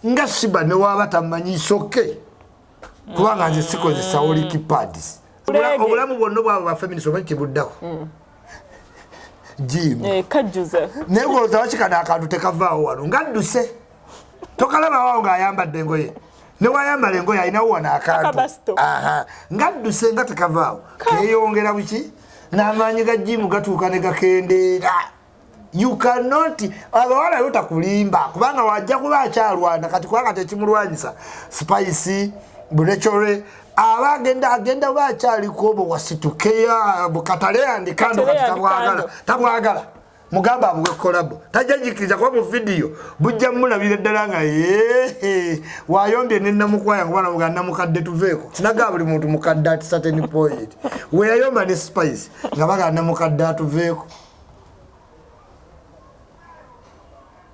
Nga Shiba newaba tamanyi soke, kubanga nze sikozesa oliki pads. Obulamu bwonna obwabo ba feminist omanyi kibuddako jimu. Eh, kajjuza. Naye golooza wakikana akantu tekavaawo wano nga dduse, tokalabawawo ng'ayambadde engoye, newayambala engoye alinawo wano akantu nga dduse nga tekavaawo, keyongera buki n'amaanyi ga jimu gatuuka ne gakendeera. You cannot, abawala yo takulimba, kubanga wajja kuba akyalwana kati, kubanga tekimulwanyisa Spice bulekyore aba agenda agenda ba akyaliko obwo wasitukeya bukatale andikando. Kati tabwagala, tabwagala. Mugamba abuwe collabo, tajja jikiriza, kuba mu vidiyo bujja mulabira ddala nga ye wayombye nenamukwaya, kuba namuga namukadde tuveeko sinaga buli muntu mukadde at certain point weyayomba ne Spice nga bagaa namukadde atuveeko,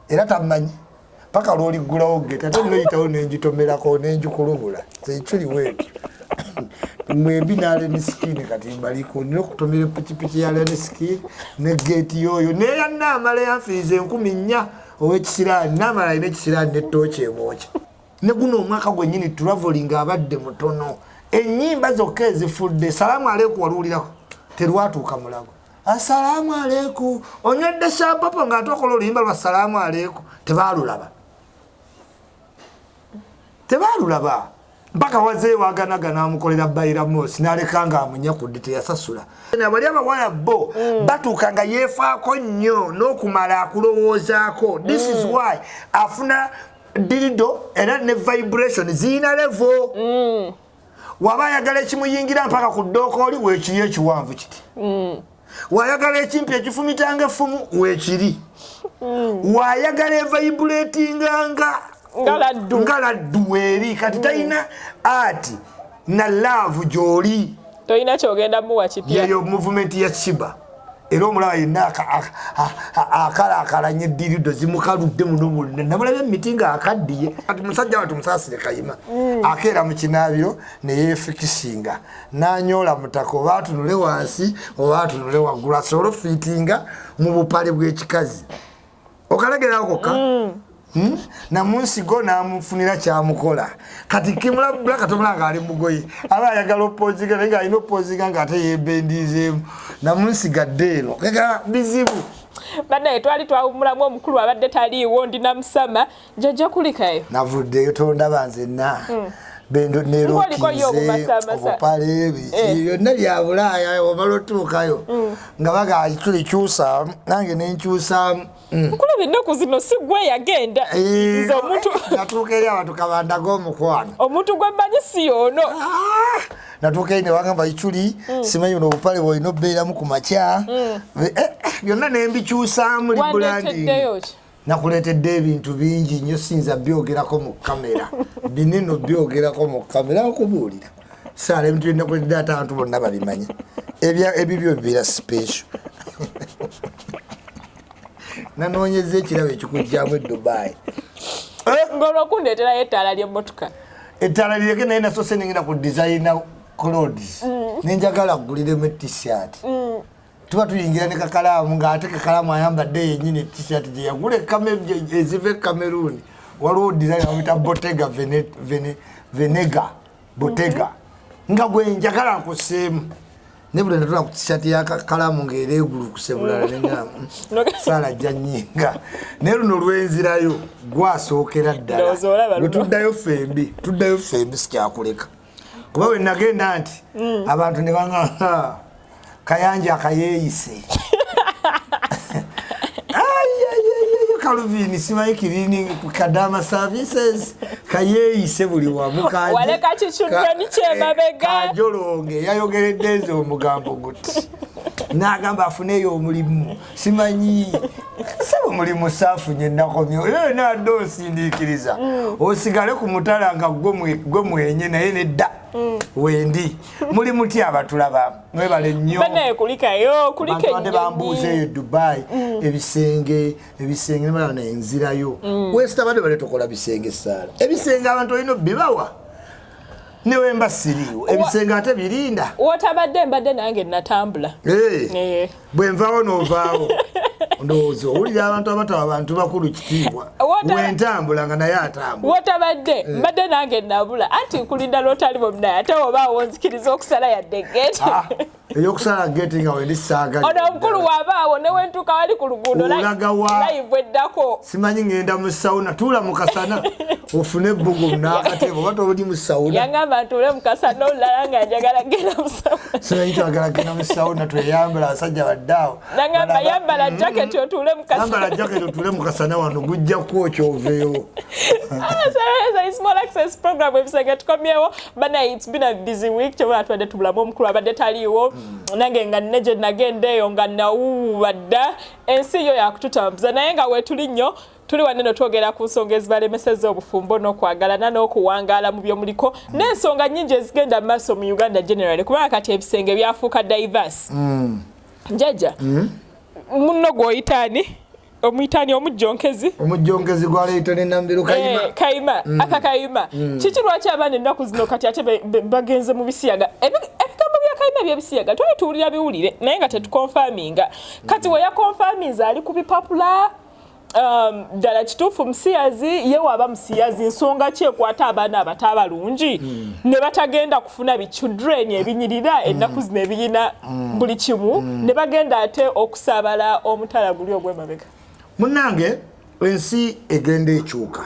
era tamanyi paka lwoliggulawo gate, ate noyitawo nenjitomerako nenjikulubula ekiriwo ekyo mwembi nalenisikini. Kati mbaliko nina okutomera epikipiki ya lenisikini ne geeti yoyo neya naamala yanfiiza 4000 owekisiraani. Naamala alina ekisiraani netooki emwokya. Ne guno omwaka gwennyini traveling abadde mutono, ennyimba zokka ezifudde salaamu aleeku waluwulirako terwatuuka mulago. Asalaamu aleeku onywedde shampopo ng'ate okola oluyimba lwa salaamu aleeku, tebaalulaba, tebaalulaba mpaka wazeewo aganaga n'amukolera bairamosi n'aleka nga amunyakudde teyasasula. Bali abawala bo batuuka nga yeefaako nnyo n'okumala akulowoozaako. This is why afuna dildo era ne vibration ziyina level. Waba ayagala ekimuyingira mpaka ku ddookooli, weekiri ekiwanvu kiti. Wayagala ekimpi ekifumitanga effumu, weekiri. Wayagala evibratinganga nga laddu, weeri. Kati talina ati na love gy'oli. Tolina kyogenda muwa kipya. Yeyo movement ya Shiba, era omulaba yenna akalaakalanye dildo zimukaludde muno muno. Namulabye emiti nga akaddiye. Kati musajja watu musaasire Kayima akeera mu kinaabiro neyeefikisinga nanyoola mutaka, oba atunule wansi oba atunule waggulu, asobole ofiitinga mu bupale bw'ekikazi okalegerawo kokka. Namunsigo namufunira kyamukola. Kati kimulabula tomula nga ali mugoye, aba ayagala opozinga naye ngaalina opozinga ngaate yebendizeemu namunsigadde eno kega bizibu. Bannaye, twali twawumulamu, omukulu abadde taliiwo. Ndi namusama jajja kulikayo. Navuddeyo, tondaba nzenna bendo. Ng'oliko yo nerokinze obumasamasa. Obupale biki byonna bya Bulaaya. Omala otuukayo nga baga tulikyusa, nange nenkyusaamu. Nkulaba ennaku zino si gwe yagenda. Nze omuntu Natuuka eri abantu kabandaga omukwano. Omuntu gwe mmanyi si yoono. Ah! Natuuka eri newagamba ichuli simanyi buno obupale bwolina obubeeramu ku makya. Byonna nembikyusaamu rebranding. Wandeeteddeyo ki? Nakuleetedde ebintu bingi nnyo, siyinza byogerako mu kamera, binene byogerako mu kamera. Nkubuulira saala, ebintu byenakuleetedde ate abantu bonna babimanya. Ebibyo bibeera special. Nanoonyeza ekirabo ekikugjamu e Dubai. Ng'olwokundeeterayo ettaala ly'emmotoka. Ettaala lireke, naye nasoose nengenda ku designer clothes, nenjagala guliremu etishirt. Tuba tuyingira ne kakalaamu ng'ate kakalaamu ayambadde yennyini etishirt gye yagula eziva e Cameroon. Waliwo designer bamuyita Bottega Venega, Bottega, nga gwe njagala nkuseemu. Ne buli natula ku tishirt ya kakalaamu ng'era egulukuse bulala, nenga saala ajja nyinga. Naye luno lwenzirayo gwasookera ddala. Ndowooza olaba lwe luno. Tuddayo ffembi, tuddayo ffembi, sikyakuleka, kuba we nagenda nti abantu ne banga Kayanja akayeeyise. Kaluvini simanyi cleaning kadama services kayeeyise buli wamu. Waleka kichildren kyemabega. Kajolonge yayogeredde nze omugambo guti, n'agamba afuneeyo omulimu. Simanyi saba omulimu saafunye, nakomye era yonna adde onsindiikiriza osigale ku mutala nga gwe mwenye, naye nedda, wendi. Muli muti abatulaba? Mwebale nnyo. Banaye, kulikayo, kulika. Abantu badde bambuuza eyo Dubai ebisenge, ebisenge nebala nenzirayo wesita badde bale tokola bisenge saala ebisenge abantu olina obibawa newemba siriiwo ebisenge ate birinda. Wotabadde mbadde nange natambula. Bwe nvaawo novaawo. Ndowooza owulira abantu abatawa abantu bakulu kitiibwa. Wentambula nga naye atambula. Wotabadde mbadde nange nabula, anti nkulinda lwotali munaye, ate obaawo nzikiriza okusala yadde gate. Ah, eyokusala gate nga wendi saagala. Ono omukulu waabaawo newentuuka wali ku luguudo. Olaga wa? Live eddako. Simanyi ngenda mu sauna, tuula mu kasana ofune ebbugumu n'akatebe, oba toli mu sauna. Yangamba ntuule mu kasana, olulala nga njagala genda mu sauna. Simanyi twagala genda mu sauna, tweyambula, abasajja badde awo. Nangamba yambala jaketi otuule mu kasana. Yambala jaketi otuule mu kasana wano, gujja kwokya oveewo. Small Access program ebisenge tukomyewo. Bana, it's been a busy week. Kyobula tubadde tubulamu omukulu, abadde taliiwo. Nange nga nne gye nagenda eyo nga nawuuba dda. Ensi yo yakututambuza, naye nga weetuli nnyo tuli wanene twogera ku nsonga ezibalemeseza obufumbo n'okwagalana n'okuwangaala mu byomuliko, n'ensonga nnyingi ezigenda mu maaso mu Uganda generally, kubanga kati ebisenge byafuuka diverse. Njajja munno gw'oyitaani, omuyitaani omujjonkezi. Omujjonkezi gwaleeta nenambiru Kayima. Eh, Kayima, aka Kayima kiki? Lwaki abaana ennaku zino kati ate bagenze mu bisiyaga? Ebigambo bya Kayima ebyebisiyaga twali tuwulira biwulire, naye nga tetuconfirminga. Kati we yaconfirminze ali ku bipapula. Ddala kituufu musiyazi? Ye waaba musiyazi, nsonga ki ekwata abaana abato abalungi ne batagenda kufuna bichildren ebinyirira ennaku zino ebiyina buli kimu, ne bagenda ate okusaabala omutala guli ogw'emabega? Munnange, ensi egenda ekyuka,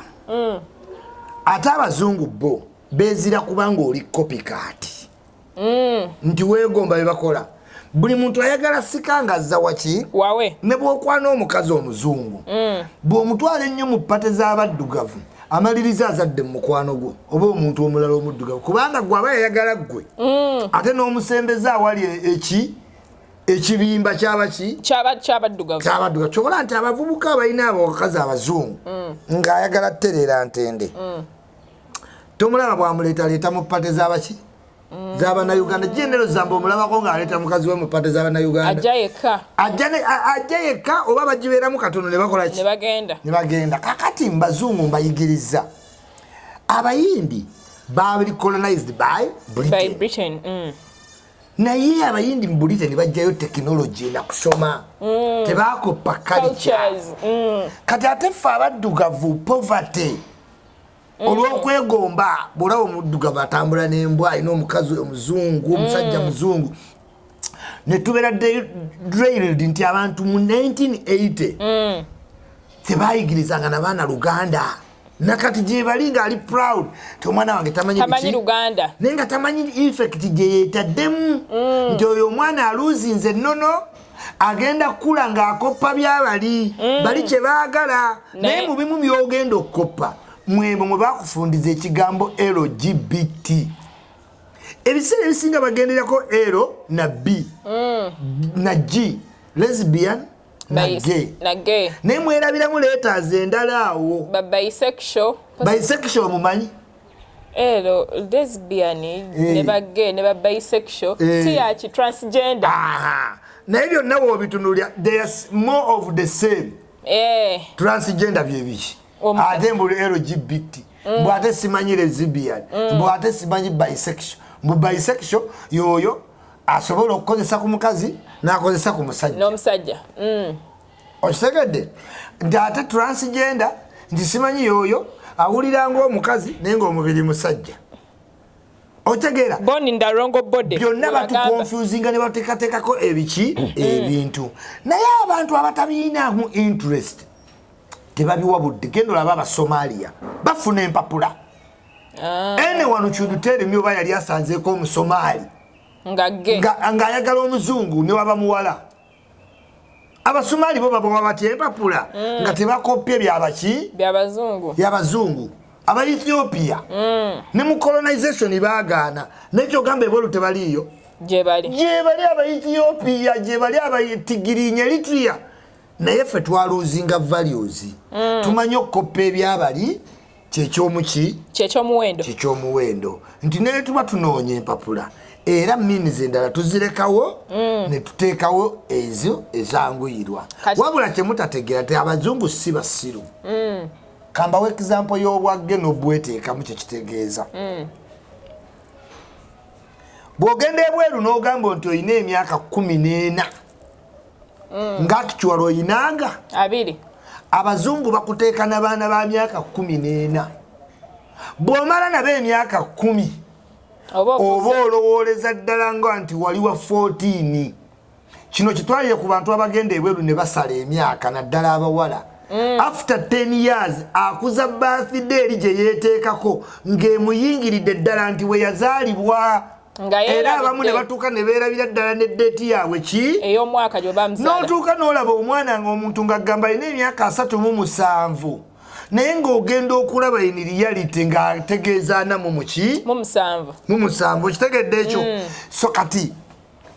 ate abazungu bo beezira kubanga oli copycat, nti weegomba bye bakola. Buli muntu ayagala sika nga azza waki. Wawe. Ne bw'okwana omukazi omuzungu, bw'omutwala ennyo mu party z'abaddugavu, amaliriza azadde mu mukwano gwo oba omuntu omulala omuddugavu, kubanga gwe aba yayagala ggwe, ate n'omusembeza awali eki ekibimba kyabaki. Kyabaddugavu. Kyabaddugavu. Kyobola nti abavubuka abalina abakazi abazungu ng'ayagala tereera ntende, tomulaba bwamuleetaleeta mu party z'abaki, z'abannayuganda. Genero zamba omulabako ng'aleeta mukazi we mu party z'abannayuganda. Ajja yekka. Ajja yekka oba bagibeeramu katono ne bakola ki? Ne bagenda. Ne bagenda. Kakati mbazungu mbayigiriza, Abayindi bali colonized by by Britain. Britain. Naye Abayindi mu Britain bajjayo tekinologi nakusoma, tebakoppa culture. Cultures. Kati ate ffe abaddugavu, poverty, olw'okwegomba, bwolaba omuddugavu atambula n'embwa, alina omukazi omuzungu, omusajja muzungu, ne tubeera derailed nti abantu mu 1980 tebayigirizanga nabaana Luganda. Nakati gyebali ngaali proud ti omwana wange tamanyi tamanyi biki. Luganda. Naye nga tamanyi effect gye yeetaddemu, nti oyo omwana aluuzinze ennono, agenda kukula ng'akoppa byabali bali kye baagala. Naye mu bimu by'ogenda okukoppa mwebwe mwe bakufundiza ekigambo LGBT. Ebiseera ebisinga bagenderako L na B na G, lesbian na gay. Na gay. Naye mwerabiramu letters endala awo. Ba bisexual. Bisexual mumanyi? Ero lesbian ne ba gay ne ba bisexual. Ti yaki transgender. Aha. Naye byonna bw'obitunulira, there's more of the same. Transgender byebiki? Ate mbu LGBT, mbu ate simanyi lesbian, mbu ate simanyi bisexual. Mbu bisexual yoyo asobola okukozesa ku mukazi n'akozesa ku musajja. N'omusajja. Okitegedde nti ate transgender nti simanyi yoyo awulira ngaomukazi naye ngaomubiri musajja? Otegeera? Born in the wrong body. Byonna. Bwe bagamba. Batuconfusinga ne bateekateekako ebiki ebintu, naye abantu abatabirinamu interest tebabiwa budde. Genda olaba Abasomalia bafuna empapula. Anyone should tell me oba yali asanzeeko Omusomaali nga gay. Ng'ayagala omuzungu ne waba muwala. Abasomaali bo babawa batya empapula nga tebakopye byabaki? Byabazungu. Yabazungu. Aba Ethiopia ne mu colonization baagaana, nekyogamba ebweru tebaliiyo. Gye bali. Gyebali aba Ethiopia, gyebali Abatigirinya, Eritrea. Naye ffe twaluzinga values. Tumanyi okukoppa ebyabali kyekyomuki. Kyekyomuwendo. Kyekyomuwendo, nti naye tuba tunoonya empapula, era means endala tuzirekawo ne tuteekawo ezo ezanguyirwa. Wabula kyemutategeera nti abazungu si basiru. Kambawo example y'obwa gay n'obweteekamu kyekitegeeza. Bw'ogenda ebweru n'ogamba nti olina emyaka 14 Nga actual oyinanga 20. Abazungu bakuteeka n'abaana ba myaka 14. Bw'omala nabo emyaka 10, oba oba okuze. Olowooleza ddala nga nti wali wa 14. Kino kitwalire ku bantu abagenda ebweru ne basala emyaka, naddala abawala. After 10 years akuza birthday eri gye yeeteekako ng'emuyingiridde ddala nti we yazaalibwa. Nga Era abamu ne yeerabidde. batuuka ne beerabira ddala ne date yaabwe ki ey'omwaka gy'oba muzaala. N'otuuka n'olaba omwana nga omuntu ng'agamba alina emyaka 37, naye ng'ogenda okulaba in reality ng'ategeeza ana mu muki? Mu musanvu. Mu musanvu. Okitegedde ekyo? So kati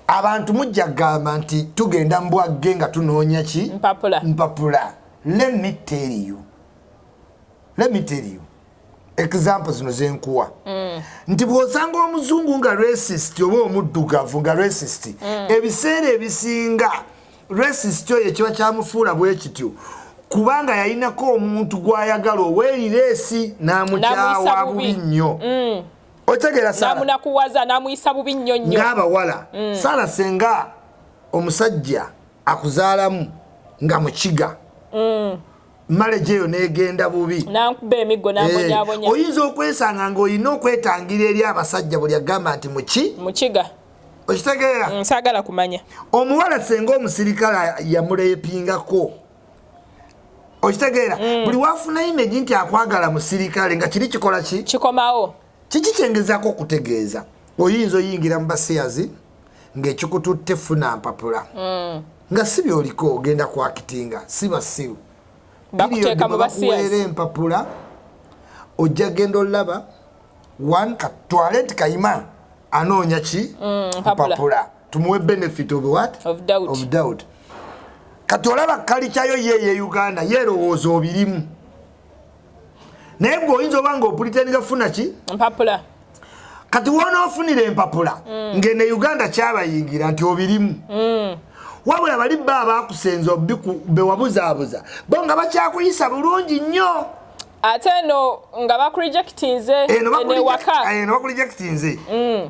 abantu mujja kugamba nti tugenda mbwagge nga tunoonya ki? Mpapula. Mpapula. Let me tell you, let me tell you, example zino zenkuwa nti bw'osanga omuzungu nga racist oba omuddugavu nga racist, ebiseera ebisinga racist oyo ekiba kyamufuula bwe kityo kubanga yalinako omuntu gw'ayagala ow'eri race n'amukyawa N'amuyisa bubi bubi. nnyo. Otegeera, Sara? N'amunakuwaza, n'amuyisa bubi nnyo nnyo. Ng'abawala, Sara, senga omusajja akuzaalamu nga mukiga, marriage eyo negenda bubi, Nankuba emiggo, nambonyabonya. Oyinza okwesanga ng'olina okwetangira eri abasajja buli agamba nti muki. Mukiga. Okitegeera? Saagala kumanya. Omuwala senga omusirikale yamurepingako, okitegeera, buli wafuna image nti akwagala musirikale, nga kiri kikola ki? Kikomawo. Kiki kyengezaako okutegeeza? Oyinza oyingira mu basiyazi ng'ekikututte funa mpapula, nga si byoliko ogenda kwakitinga, si basiru. Bakuteeka mu Bakuweera basiyazi. empapula, ojja genda olaba one katwale nti Kayima anoonya ki? Mpapula. Mpapula. Tumuwe benefit of what? Of doubt. Of doubt. Kati olaba kalikyayo ye ye Uganda yerowooza obirimu, naye gwe oyinza oba nga opretendinga funa ki? Mpapula. Kati wonoofunira empapula, ngene Uganda kyabayingira nti obirimu, wabula bali ba abakusenza bewabuzaabuza bo nga bakyakuyisa bulungi nnyo. Ate eno nga bakurejectinze. Eno. Eno ewaka. Eno bakurejectinze.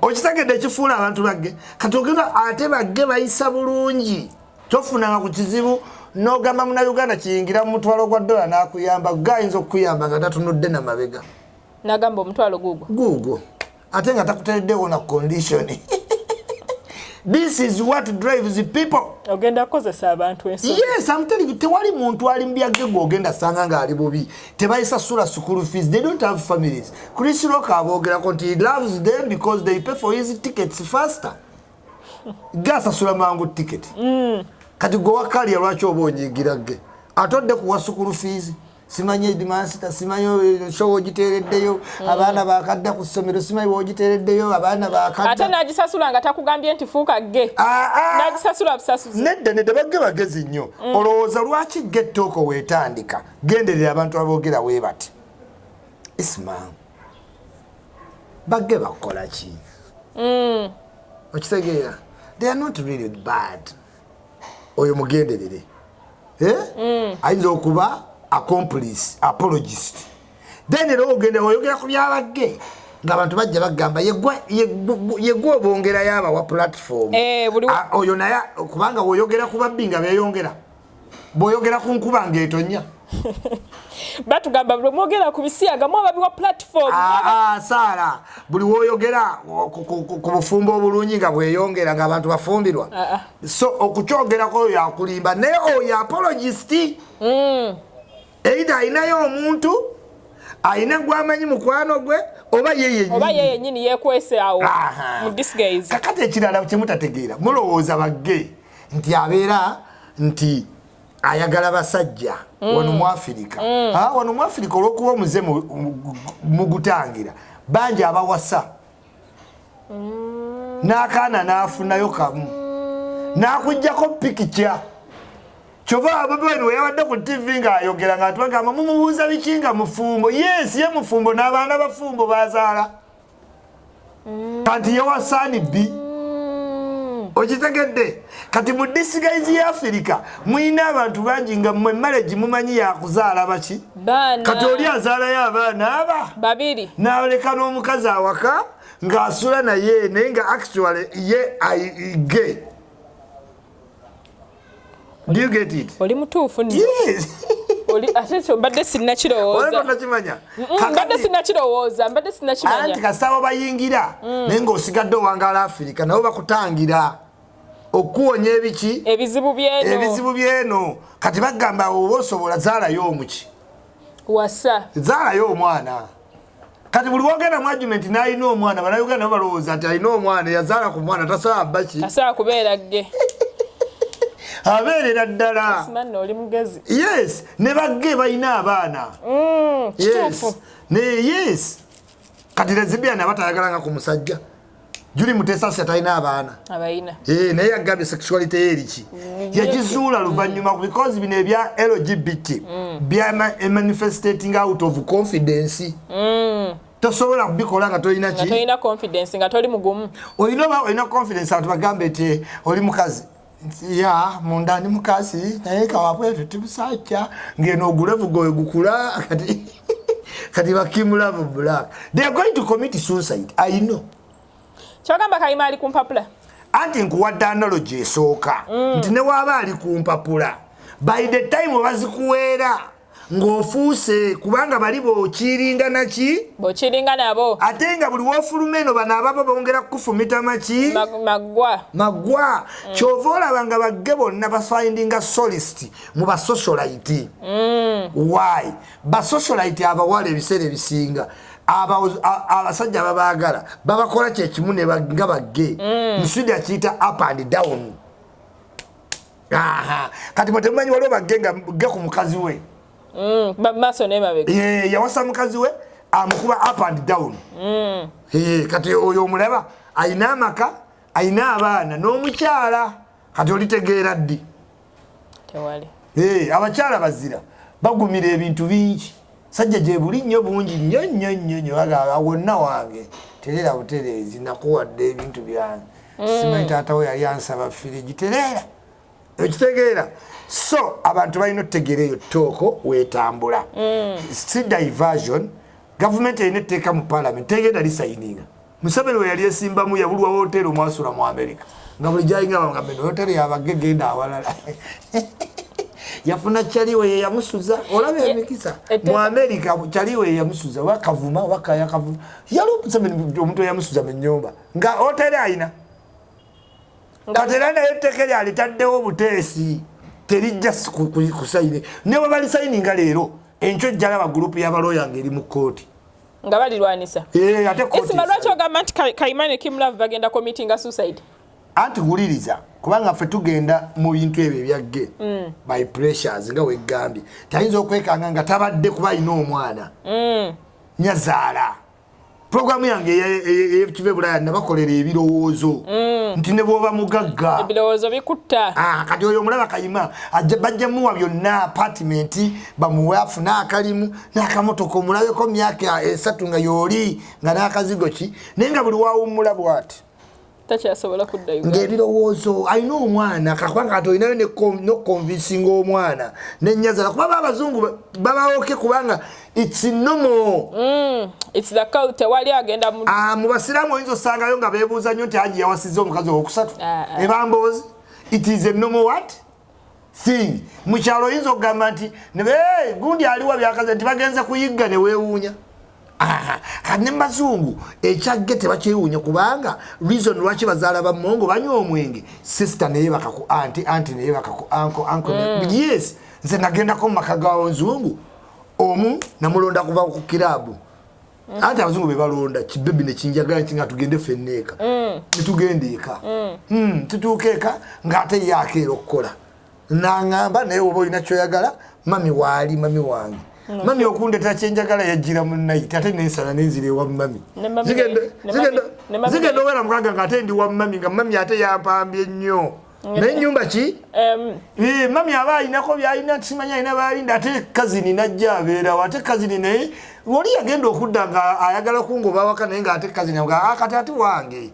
Okitegedde? Ekifuula abantu ba gay, kati ogenda ate ba gay bayisa bulungi, tofunanga ku kizibu n'ogamba munauganda kiyingira mu mutwalo gwa dola n'akuyamba, gayinza okukuyamba nga tatunudde namabega. Nagamba omutwalo guugwo. Guugwo, ate nga takutereddewo na condition. This is what drives people. Ogenda kukozesa abantu ensobi. Yes, I'm telling you, tewali muntu ali mu bya gay gw'ogenda sanga ng'ali bubi. Tebayisasula school fees, they don't have families. Chris Rock aboogerako nti he loves them because they pay for his tickets faster. Gasasula mangu ticket. Kati gwe wakalya lwaki oba onyigira gay ate odde kuwa school fees? Simanyi headmaster, simanyi show ogiteereddeyo abaana bakadda ku ssomero, simanyi wogiteereddeyo abaana Ate bakadda. n'agisasula nga takugambye nti fuuka gay. Ah, ah. N'agisasula busasuzi. Nedda, nedda, ba gay bagezi nnyo. Olowooza lwaki gay talk weetandika? Genderera abantu aboogera we bati, Isma, ba gay bakola ki? Okitegeera? They are not really bad. Oyo mugenderere. Eh? Ayinza okuba accomplice, apologist. Then era ogenda oyogera ku byaba gay ng'abantu bajja bagamba yegwe obongerayo abawa platform. Eh, Ah, oyo naye kubanga woyogera ku babbi nga beeyongera, bw'oyogera ku nkuba ng'etonya. Batugamba buli mwogera ku bisiyaga mwababiwa platform. Ah, ah, Saara, buli woyogera ku bufumbo obulungi nga bweyongera ng'abantu bafumbirwa. Ah, ah. So okukyogerako oyo akulimba, naye oyo apologist either alinayo omuntu alina gwamanyi mukwano gwe oba ye Oba ye yennyini. Yennyini yekwese awo Aha. mu disguise. Kakati ekirala kyemutategeera, mulowooza ba gay nti abeera nti ayagala basajja wano mu Afirika. Ah, wano mu Afirika olwokuba omuze mugutangira, bangi abawasa n'akaana n'afunayo kamu n'akugjako pikica. Kyova Bobi Wine weyabadde ku TV ng'ayogera nga tubagamba mumubuuza biki nga mufumbo. Yes, ye mufumbo n'abaana bafumbo bazaala kanti yewasaani bbi. Okitegedde? Kati mu disguise ya Afirika muyina abantu bangi nga mmwe marriage mumanyi yakuzaala baki. Baana. Kati oli azaalayo abaana aba Babiri. N'aleka n'omukazi awaka ng'asula naye, naye nga actually ye gay. Do you get it? Oli mutuufu nno. Yes. Oli ate ekyo mbadde sinnakirowooza. Nakimanya. Mbadde sinnakirowooza, mbadde sinnakimanya. Anti kasita bayingira, naye ng'osigadde owangala Afirika, nabo bakutangira okuwonya ebiki? Ebizibu byeno. Ebizibu byeno. Kati bagamba, oba osobola, zaalayo omuki? Wasa. Zaalayo omwana. Kati buli wogenda mu argument n'alina omwana, Bannayuganda nabo balowooza nti alina omwana, yazaala ku mwana, tasobola baki? Asobola kubeera gge. Abeerera ddala. Simanyi, oli mugezi. Yes, ne ba gay balina abaana. Kituufu. Ne yes, kati lesbian aba tayagalanga ku musajja. Juli Mutesasi atalina abaana? Abayina. Eh, naye yagambye sexuality ye eriki? Yagizuula luvannyuma, because bino ebya LGBT bya manifestating out of confidence. Tosobola kubikola nga tolina nga ki? Tolina confidence, nga toli mugumu. Olina oba olina confidence, abantu bagambe nti oli mukazi. Nti, ya munda ndi mukazi, naye kawabwetu ti musajja, ngeno ogulevu gwe gukula. Kati ba Kim Love Black, they are going to commit suicide, I know. Kyogamba Kayima ali ku mpapula? Anti nkuwadde analogy esooka nti ne waaba ali ku mpapula, by the time webazikuweera ng'ofuuse, kubanga bali bw'okiringa naki? Bw'okiringa nabo. Ate nga buli wofuluma eno, bano ababo bongera kukufumita maki? Maggwa. Maggwa. Kyova olaba nga ba gay bonna bafindinga solace mu basocialite. Why basocialite? Abawala ebiseera ebisinga abasajja babaagala, babakola kyekimu ne nga ba gay. Muswidi akiyita up and down. Aha. Kati mwe temumanyi waliwo ba gay nga gay ku mukazi we? Maaso n'emabega. Yawasa mukazi we, amukuba up and down. Kati oyo omulaba ayina amaka, ayina abaana n'omukyala. Kati olitegeera ddi? Tewali. Abakyala bazira bagumira ebintu bingi. Sajja gye buli nnyo bungi nnyo nnyo nnyo nnyo. Bagamba, wonna wange tereera butereezi, nakuwadde ebintu byange. Simanyi taata we yali ansaba firigi, tereera. Okitegeera? So abantu balina otutegeera eyo tooko wetambula, si diversion. Gavumenti erina etteeka mu parliament, tegenda lisayininga. Museveni we yali esimbamu, yabulwa hoteri omwasula mu America, nga buli gyayinga bagambe hoteri yaba gay, genda awalala. Yafuna kyaliwe ye yamusuza. Olaba emikisa mu America, kyaliwe ye yamusuza, wakavuma wakaya kavuma. Yali Museveni omuntu eyamusuza mu nyumba nga hoteri ayina. Kati era naye etteeka lyalitaddewo obuteesi, terijja kusayini. Ne bwe balisayininga leero, enkyo ejjalaba gurupu y'abalooya ng'eri mu kkooti. Nga balirwanisa. Eh, ate kooti Isima, lwaki ogamba nti Kayima ne Kim Love bagenda committinga suicide? Anti wuliriza, kubanga ffe tugenda mu bintu ebyo ebya gay by pressures, nga wegambye tayinza okwekanga nga tabadde, kuba alina omwana nyazaala. Programu yange eyekiva ebulaya nabakolera ebirowoozo nti ne bwoba mugagga, ebirowoozo bikutta. Ah, kati oyo omulaba Kayima bajja muwa byonna, apartment bamuwe, afune akalimu n'akamotoka, omulabeko myaka 3 nga yooli nga n'akazigo ki, naye nga buli wawummula bwati takyasobola kudda Uganda. Ng'ebirowoozo alina omwana, kakubanga kati olinayo nokonvinsinga omwana nenyazala, kuba abazungu babawoke kubanga it's normal. It's the cult, wali agenda mu Ah, mu basiraamu oyinza osangayo nga beebuuza nnyo nti Haji yawasizza omukazi owokusatu. Ah, ah. Ebamboozi, it is a normal what thing. Mu kyalo oyinza okugamba nti "Hey, gundi aliwa byakaze nti bagenze kuyigga," ne weewuunya. Aha, kati ne mubazungu ekya gay tebakyewuunya, kubanga reason lwaki bazaala bamongo banywa omwenge, sister neyebaka ku auntie, auntie neyebaka ku uncle, uncle yes, nze nagendako mu maka g'abazungu, omu namulonda kuva ku kirabu. Anti abazungu be balonda kibebi nekinjagala nti nga tugende ffenna eka, netugenda eka. Tutuuka eka ng'ate ye akeera okukola, naŋŋamba, naye oba olina kyoyagala, mami waali, mami wange, mami okundetera kyenjagala, yajjira mu night, ate nensala nenzira ewa mami. Zigenda obeera 6 ngaate ndi wa mami, nga mami ate yampambye nnyo, naye nyumba ki? Mami aba ayinako byalina, simanyi alina balinda, ate cousin najja abeerawo, ate cousin naye oli yagenda okudda nga ayagala kungoba waka, naye nga ate cousin nga akati ate wange.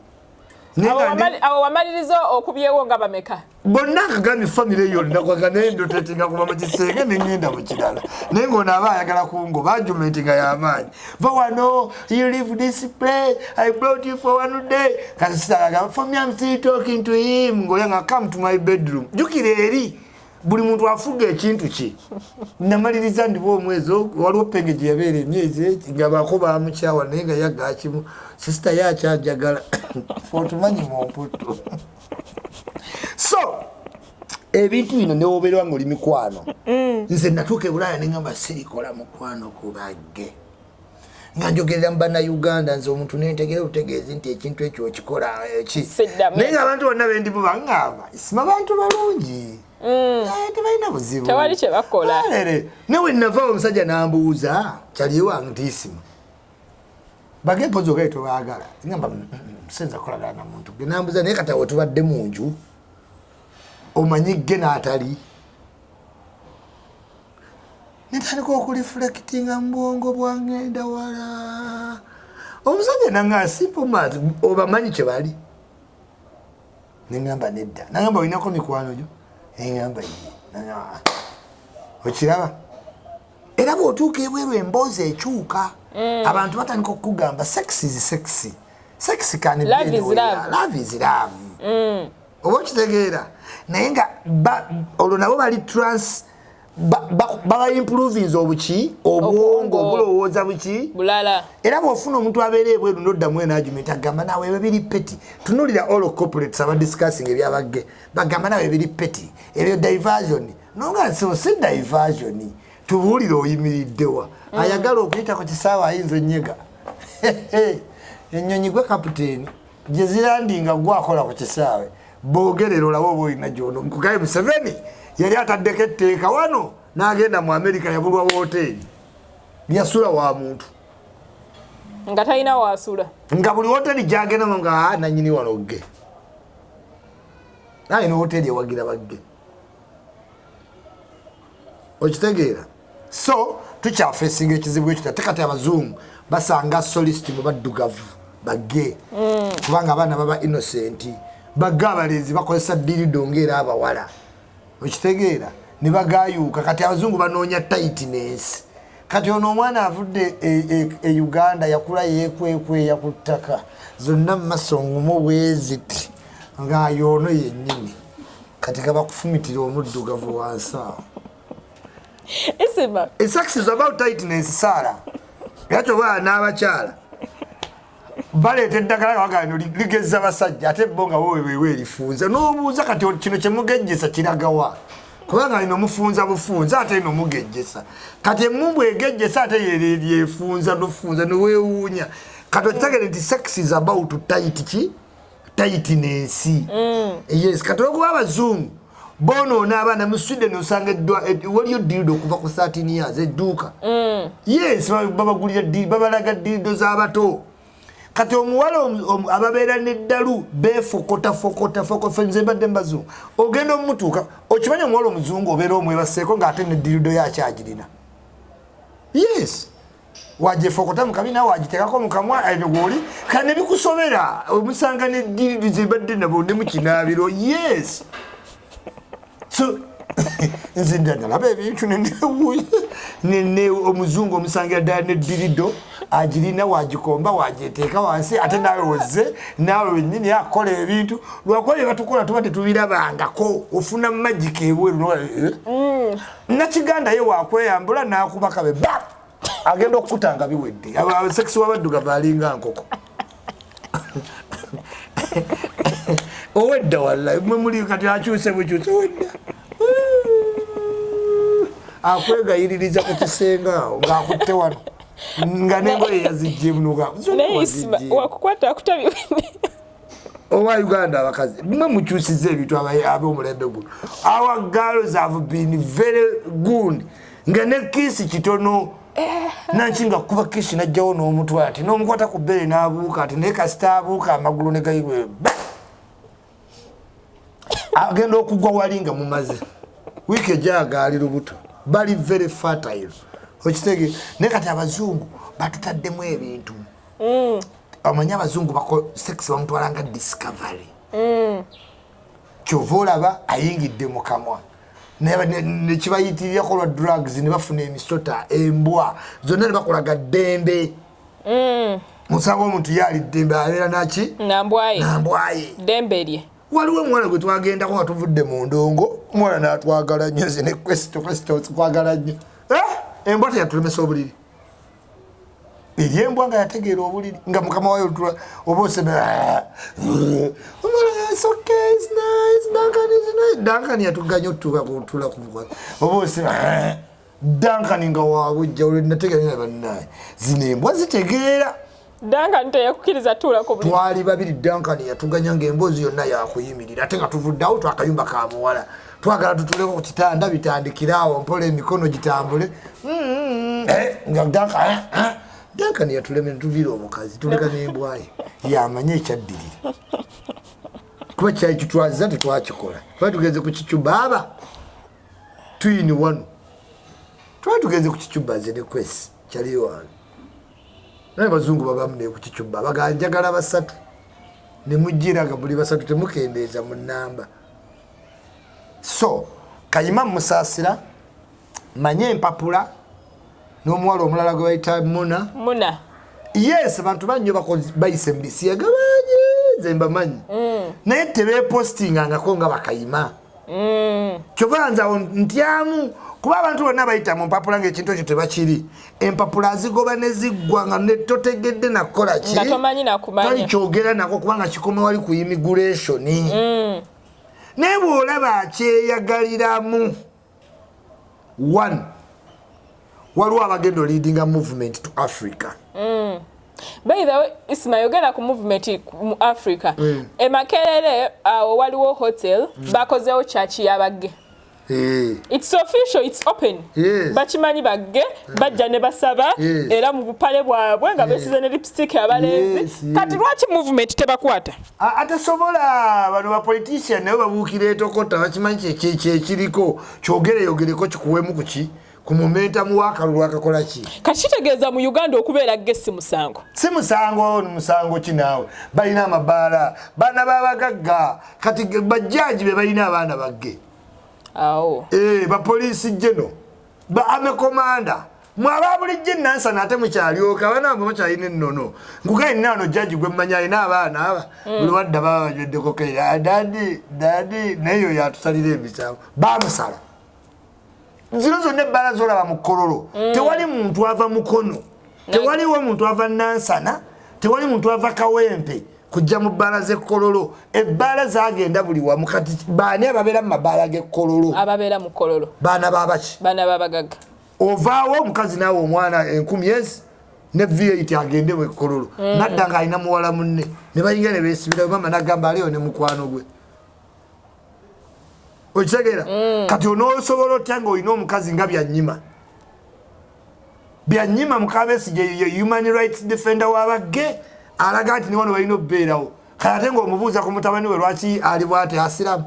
Awo wamaliriza okubyewo nga bameka? Bonna akagambye famire yonna kwaga, naye ndotetinga kuva mu kisenge neŋŋenda mu kirala, naye ng'ono aba ayagala kungoba, argument nga y'amaanyi, va wano, you leave this place, I brought you for one day. Kati sitagaga, for me, I'm still talking to him, ng'oya nga come to my bedroom. Jjukira eri Buli muntu afuga ekintu ki. Namaliriza ndiba omwezi waliwo penge gye yabeera emyezi nga bako bamukyawa, naye nga yagakimu sister yakyajagala otumanyi mu mputu. So ebintu bino newobeerwa nga oli mikwano. Nze natuuka e Bulaaya neŋamba sirikola mukwano kubagge, nga njogerera mu Bannayuganda. Nze omuntu nentegera obutegeezi nti ekintu ekyo okikola ki, naye nga abantu bonna bendimu baŋŋamba, "Isima, bantu balungi, tebalina buzibu." Tewali kye bakola. Newe navaawo omusajja nambuuza, "Kyaliwange nti Isima bage mpozi ogaye tobaagala?" Ngamba, "Senza kukolagana na muntu ge." Nambuuza, "Naye kati awe tubadde mu nju, omanyi ge n'atali?" Netandika okureflectinga mu bwongo bwangenda wala. Omusajja nanga, "Simple math, obamanyi kye bali?" Neŋamba, "Nedda." Nagamba, "Olinako mikwano gyo?" Neŋamba, "Ye." Okiraba, era bw'otuuka ebweru emboozi ekyuka. Abantu batandika okukugamba sex is sex, sex can be love is love. Oba okitegeera, naye nga olwo nabo bali trans, baba improvinze obuki, obwongo obulowooza buki. Era bwofuna omuntu abeera ebweru noddamu eno argument, agamba naawe ebyo biri petty. Tunulira all corporates abadiscussing ebyabagge, bagamba naawe ebiri petty, ebyo diversion. Nonga so si diversion, tubuulire oyimiriddewa. Ayagala okuyita ku kisaawe ayinza onyega ennyonyi, gwe kapiteeni gye zirandinga, gwe akola ku kisaawe, boogerera olabe oba olina gyono. Nkugaye, Museveni yali ataddeko etteeka wano n'agenda mu Amerika, yabulwa woteeri, yasula wa muntu. Nga talina wasula. Nga buli woteeri gyagendamu nga, "Ah, nanyini wano gge alina woteeri ewagira bagge." Okitegeera? So tukyafesinga ekizibu ekyo. Ate kati abazungu basanga solist mu baddugavu bagge, kubanga abaana baba innocent. Bagge abalenzi bakozesa dildo ngaera abawala, okitegeera, ne bagayuuka. Kati abazungu banoonya tightness. Kati ono omwana avudde e Uganda, yakula yekwekweya ku ttaka zonna mumaso ngumu bweziti ng'ayoono yennyini. Kati kabakufumitira omuddugavu wansi awo. Isima. Sex is about tightness, Sara. Era kyoba n'abakyala baleeta eddagala nga bagamba nti ligezza basajja, ate bo nga wowe wewe erifunza. N'obuuza, "Kati kino kyemugejjesa kiragawa?" Kubanga lino mufunza bufunza, ate ino mugejjesa. Kati emumbu egejjesa, ate yefunza nofunza, neweewuunya. Kati okitegere nti sex is about tight ki, tightness. Yes, kati olwokuba abazungu bonoona abaana, mu Sweden osanga waliyo dildo okuva ku 13 years edduuka. Yes, babagulira babalaga dildo z'abato. Kati omuwala ababeera neddalu befokota fokota fokota. Nze mbadde mbazungu, ogenda omutuuka, okimanyi omuwala omuzungu obeera omwebaseeko ng'ate ne dildo yakyagirina. Yes, wagefokota mukabina, wagitekako mukamwa gwoli kane bikusobera, omusanga ne dildo zembadde nabo ne mukinaabiro. Yes, so nze nalaba ebintu nenewuuya. Nene omuzungu omusangira ddala ne dildo agirina, wagikomba, wagiteeka wansi, ate naawe wozze naawe wennyini akola ebintu. Lwakuba bye batukola tuba tetubirabangako. Ofuna magic ebweru. Nakiganda ye wakweyambula nakuba kabe ba agenda okukuta nga biwedde. Sex wabaddugavu alinga nkoko owedda. Wallahi mwe muli kati akyuse bukyuse owedda, akwegayiririza ku kisenge awo ng'akutte wano nga n'engoye yazijjemunuga. Naye Isima, wakukwata akutabi. Owa Uganda abakazi mwe mukyusiza ebintu. Ab'omulembe guno, our girls have been very good, nga ne kiss kitono nanki nga kuba kiss najjawo n'omutwe ati n'omukwata ku bbere n'abuuka ati, naye kasita abuuka amagulu ne gayiwe agenda okugwa wali nga mumaze wiiki ejaaga ali lubuto. Bali very fertile, okitege. Naye kati abazungu batutaddemu ebintu. Omanyi abazungu bako sex bamutwala nga discovery. Kyova olaba ayingidde mu kamwa nekibayitirirako lwa drugs, ne bafuna emisota, embwa zonna ne bakolaga ddembe. Musanga omuntu ye ali ddembe, abeera naki? Nambwaye. Nambwaye. Ddembe lye. Waliwo omuwala gwe twagendako nga tuvudde mu ndongo, omuwala n'atwagala nnyo, nze ne Kristo, Kristo kwagala nnyo. Embwa teyatulemesa obuliri, eri embwa nga yategeera obuliri nga mukama wayo tula oba oseme omuwala, "It's okay, it's nice, Duncan is nice." Duncan yatuganya otutuuka kutula ku oba oseme Duncan nga wabujja. Olwo nategeera nga bannaye zino embwa zitegeera. Duncan teyakukkiriza tuulako buliri? Twali babiri. Duncan yatuganya ngaemboozi yonna yakuyimirira, ate nga tuvuddeawo twakayumba ka muwala, twagala tutuleko ku kitanda, bitandikire awo mpola, emikono gitambule. Nga Duncan, Duncan yatuleme netuviira omukazi, tuleka n'embwaye yamanye ekyaddirira, kuba kyali kitwaziza tetwakikola. Twali tugenze ku kicubaaba tuyini wano, twali tugenze ku kicuba nze ne Kwesi kyali wange, naye bazungu babamu ne ku kicuba baganjagala basatu nemujjira nga muli basatu, temukendeeza mu namba. So Kayima musaasira, manye empapula n'omuwala omulala gwe bayita Muna. Muna. Yes, abantu bannyo bayise mu bisiyaga bangi, nze mbamanyi, naye tebepostingangako nga bakayima. Kyova nze awo ntyamu, kuba abantu bonna bayita mu mpapula ngaekintu ekyo tebakiri. Empapula zigoba ne ziggwa nga totegedde nakukola ki. Nga tomanyi nakumanya. Tali kyogera nako kubanga kikoma wali ku immigration. Naye bw'olaba akyeyagaliramu, one, waliwo abagenda leadinga movement to Africa. By the way, Isma, yogera ku movement mu Africa. E Makerere awo waliwo hotel, bakozeewo church y'aba gay. It's official, it's open. Bakimanyi ba gay bajja ne basaba era mu bupale bwabwe nga besize ne lipstick abalenzi. Kati lwaki movement tebakwata? Atasobola bano ba politician nabo babuukira etokota, bakimanyi kyekiriko, kyogereyogereko kikuwemu kuki ku momentum w'akalulu akakola ki. Kati kitegeeza mu Uganda okubeera gay si musango? Si musango. Ni musango ki naawe? Balina amabaala, baana babagagga. Kati bajjaji be balina abaana ba gay. Awo. Bapoliisi geno, ba army commander, mwe aba bulijjo enansana ate mukyalyoka abaana bamwe bakyalina ennono. Nkugaye nina wano jaji gwe mmanyi alina abaana aba buli wadda baba banyweddeko keira, "Daddy, daddy," naye oyo atusalira emisango bamusala. Zino zonna ebbaala zolaba mu Kololo, tewali muntu ava Mukono, tewaliwo muntu ava Nansana, tewali muntu ava Kawempe kujja mu bbaala z'Ekkololo. Ebbaala zagenda buli wamu. Kati baani ababeera mu mabaala g'Ekkololo? Ababeera mu Kololo. Baana babaki? Baana babagagga. Ovaawo omukazi naawe omwana 1000 ezi ne V8 agende mu Ekkololo, nadda nga alina muwala munne ne bayingira ne beesibira. Mama nagamba aliyo ne mukwano gwe. Okitegeera? Kati onoosobola otya ngaolina omukazi nga Byanyima? Byanyima mukabesi ye human rights defender w'aba gay, alaga nti niwano balina okubeerawo. Kati ate ngaomubuuza ku mutabani we lwaki ali bwati asiramu.